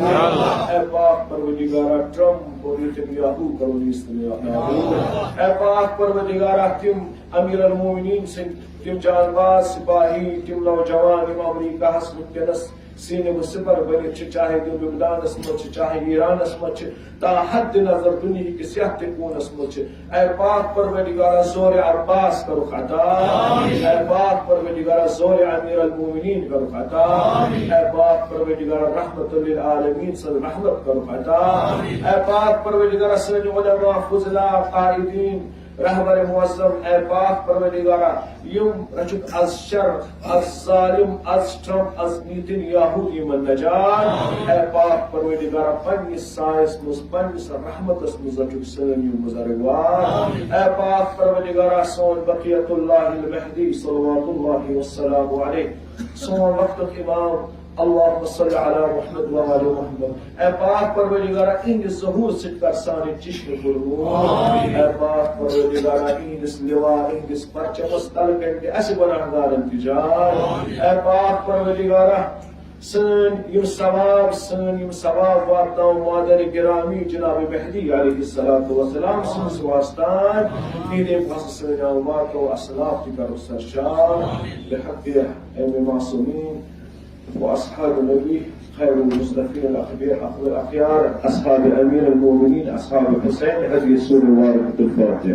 اے پاک پروردگارا، ٹرمپ و نیتن یاہو کرو نیست نابود۔ اے پاک پروردگارا، تِم امیر المؤمنین سٕنٛدۍ تِم جانباز سپاہی، تِم نوجوان، یِم امریکہس وٕنکیٚنس سیٖنہٕ و سِپر بٔنِتھ چھِ، چاہے تِم لبنانس منٛز چھِ، چاہے ایرانس منٛز چھِ، تا حد نظر دُنیہکِس یتھ تہِ کوٗنس منٛز چھِ۔ اے پاک پروردگارا، زورِ عباس کرُکھ عطا۔ اے پاک پروردگارا، زورِ امیر المؤمنین کرُکھ عطا۔ اے پاک پروردگارا، رحمت للعالمین سٕنٛز رحمت کرُکھ عطا۔ اے پاک پروردگارا، سٲنۍ علماء، فضلاء، قائدین، رہبر معظم، اے پاک پروردگارا، یِم رچھُکھ از شر، از ظالم، از ٹرمپ، از نیتن یاہو، یِمن نجات۔ اے پاک پروردگارا، پننِس سایس منٛز، پننِس رحمتس منٛز رچھُکھ سٲنۍ یِم بزرگوار۔ اے پاک پروردگارا، سون بقیت اللہ المہدی صلوات اللہ وسلام علیہ، سون وقتُک امام، اللہم صل علی محمد و آل محمد۔ اے پاک پروردگارا، اِہِنٛدِ ظہوٗر سۭتۍ کر سانہِ چشمہٕ قربوٗن۔ اے پاک پروردگارا، اِہِنٛدِس لواء، اِہِنٛدِس پرچمس تلہٕ کنہِ دِ اسہِ گۄناہگارن تہِ جاے۔ اے پاک پروردگارا، سٲنۍ یِم ثواب، سٲنۍ یِم ثواب واتناو مادر گرامی جناب مہدی علیہ الصلوۃ والسلام سٕنٛدِس واسطان۔ تِہِنٛدے پاسہٕ سٲنۍ اموات و اسلاف تہِ کرو سرشار۔ بحق امام معصومین و اصحاب نبی خیر المصطفین الاخیار، اصحاب امیر المؤمنین، اصحاب حسین، حدیث سورہ وارث الفاتحہ۔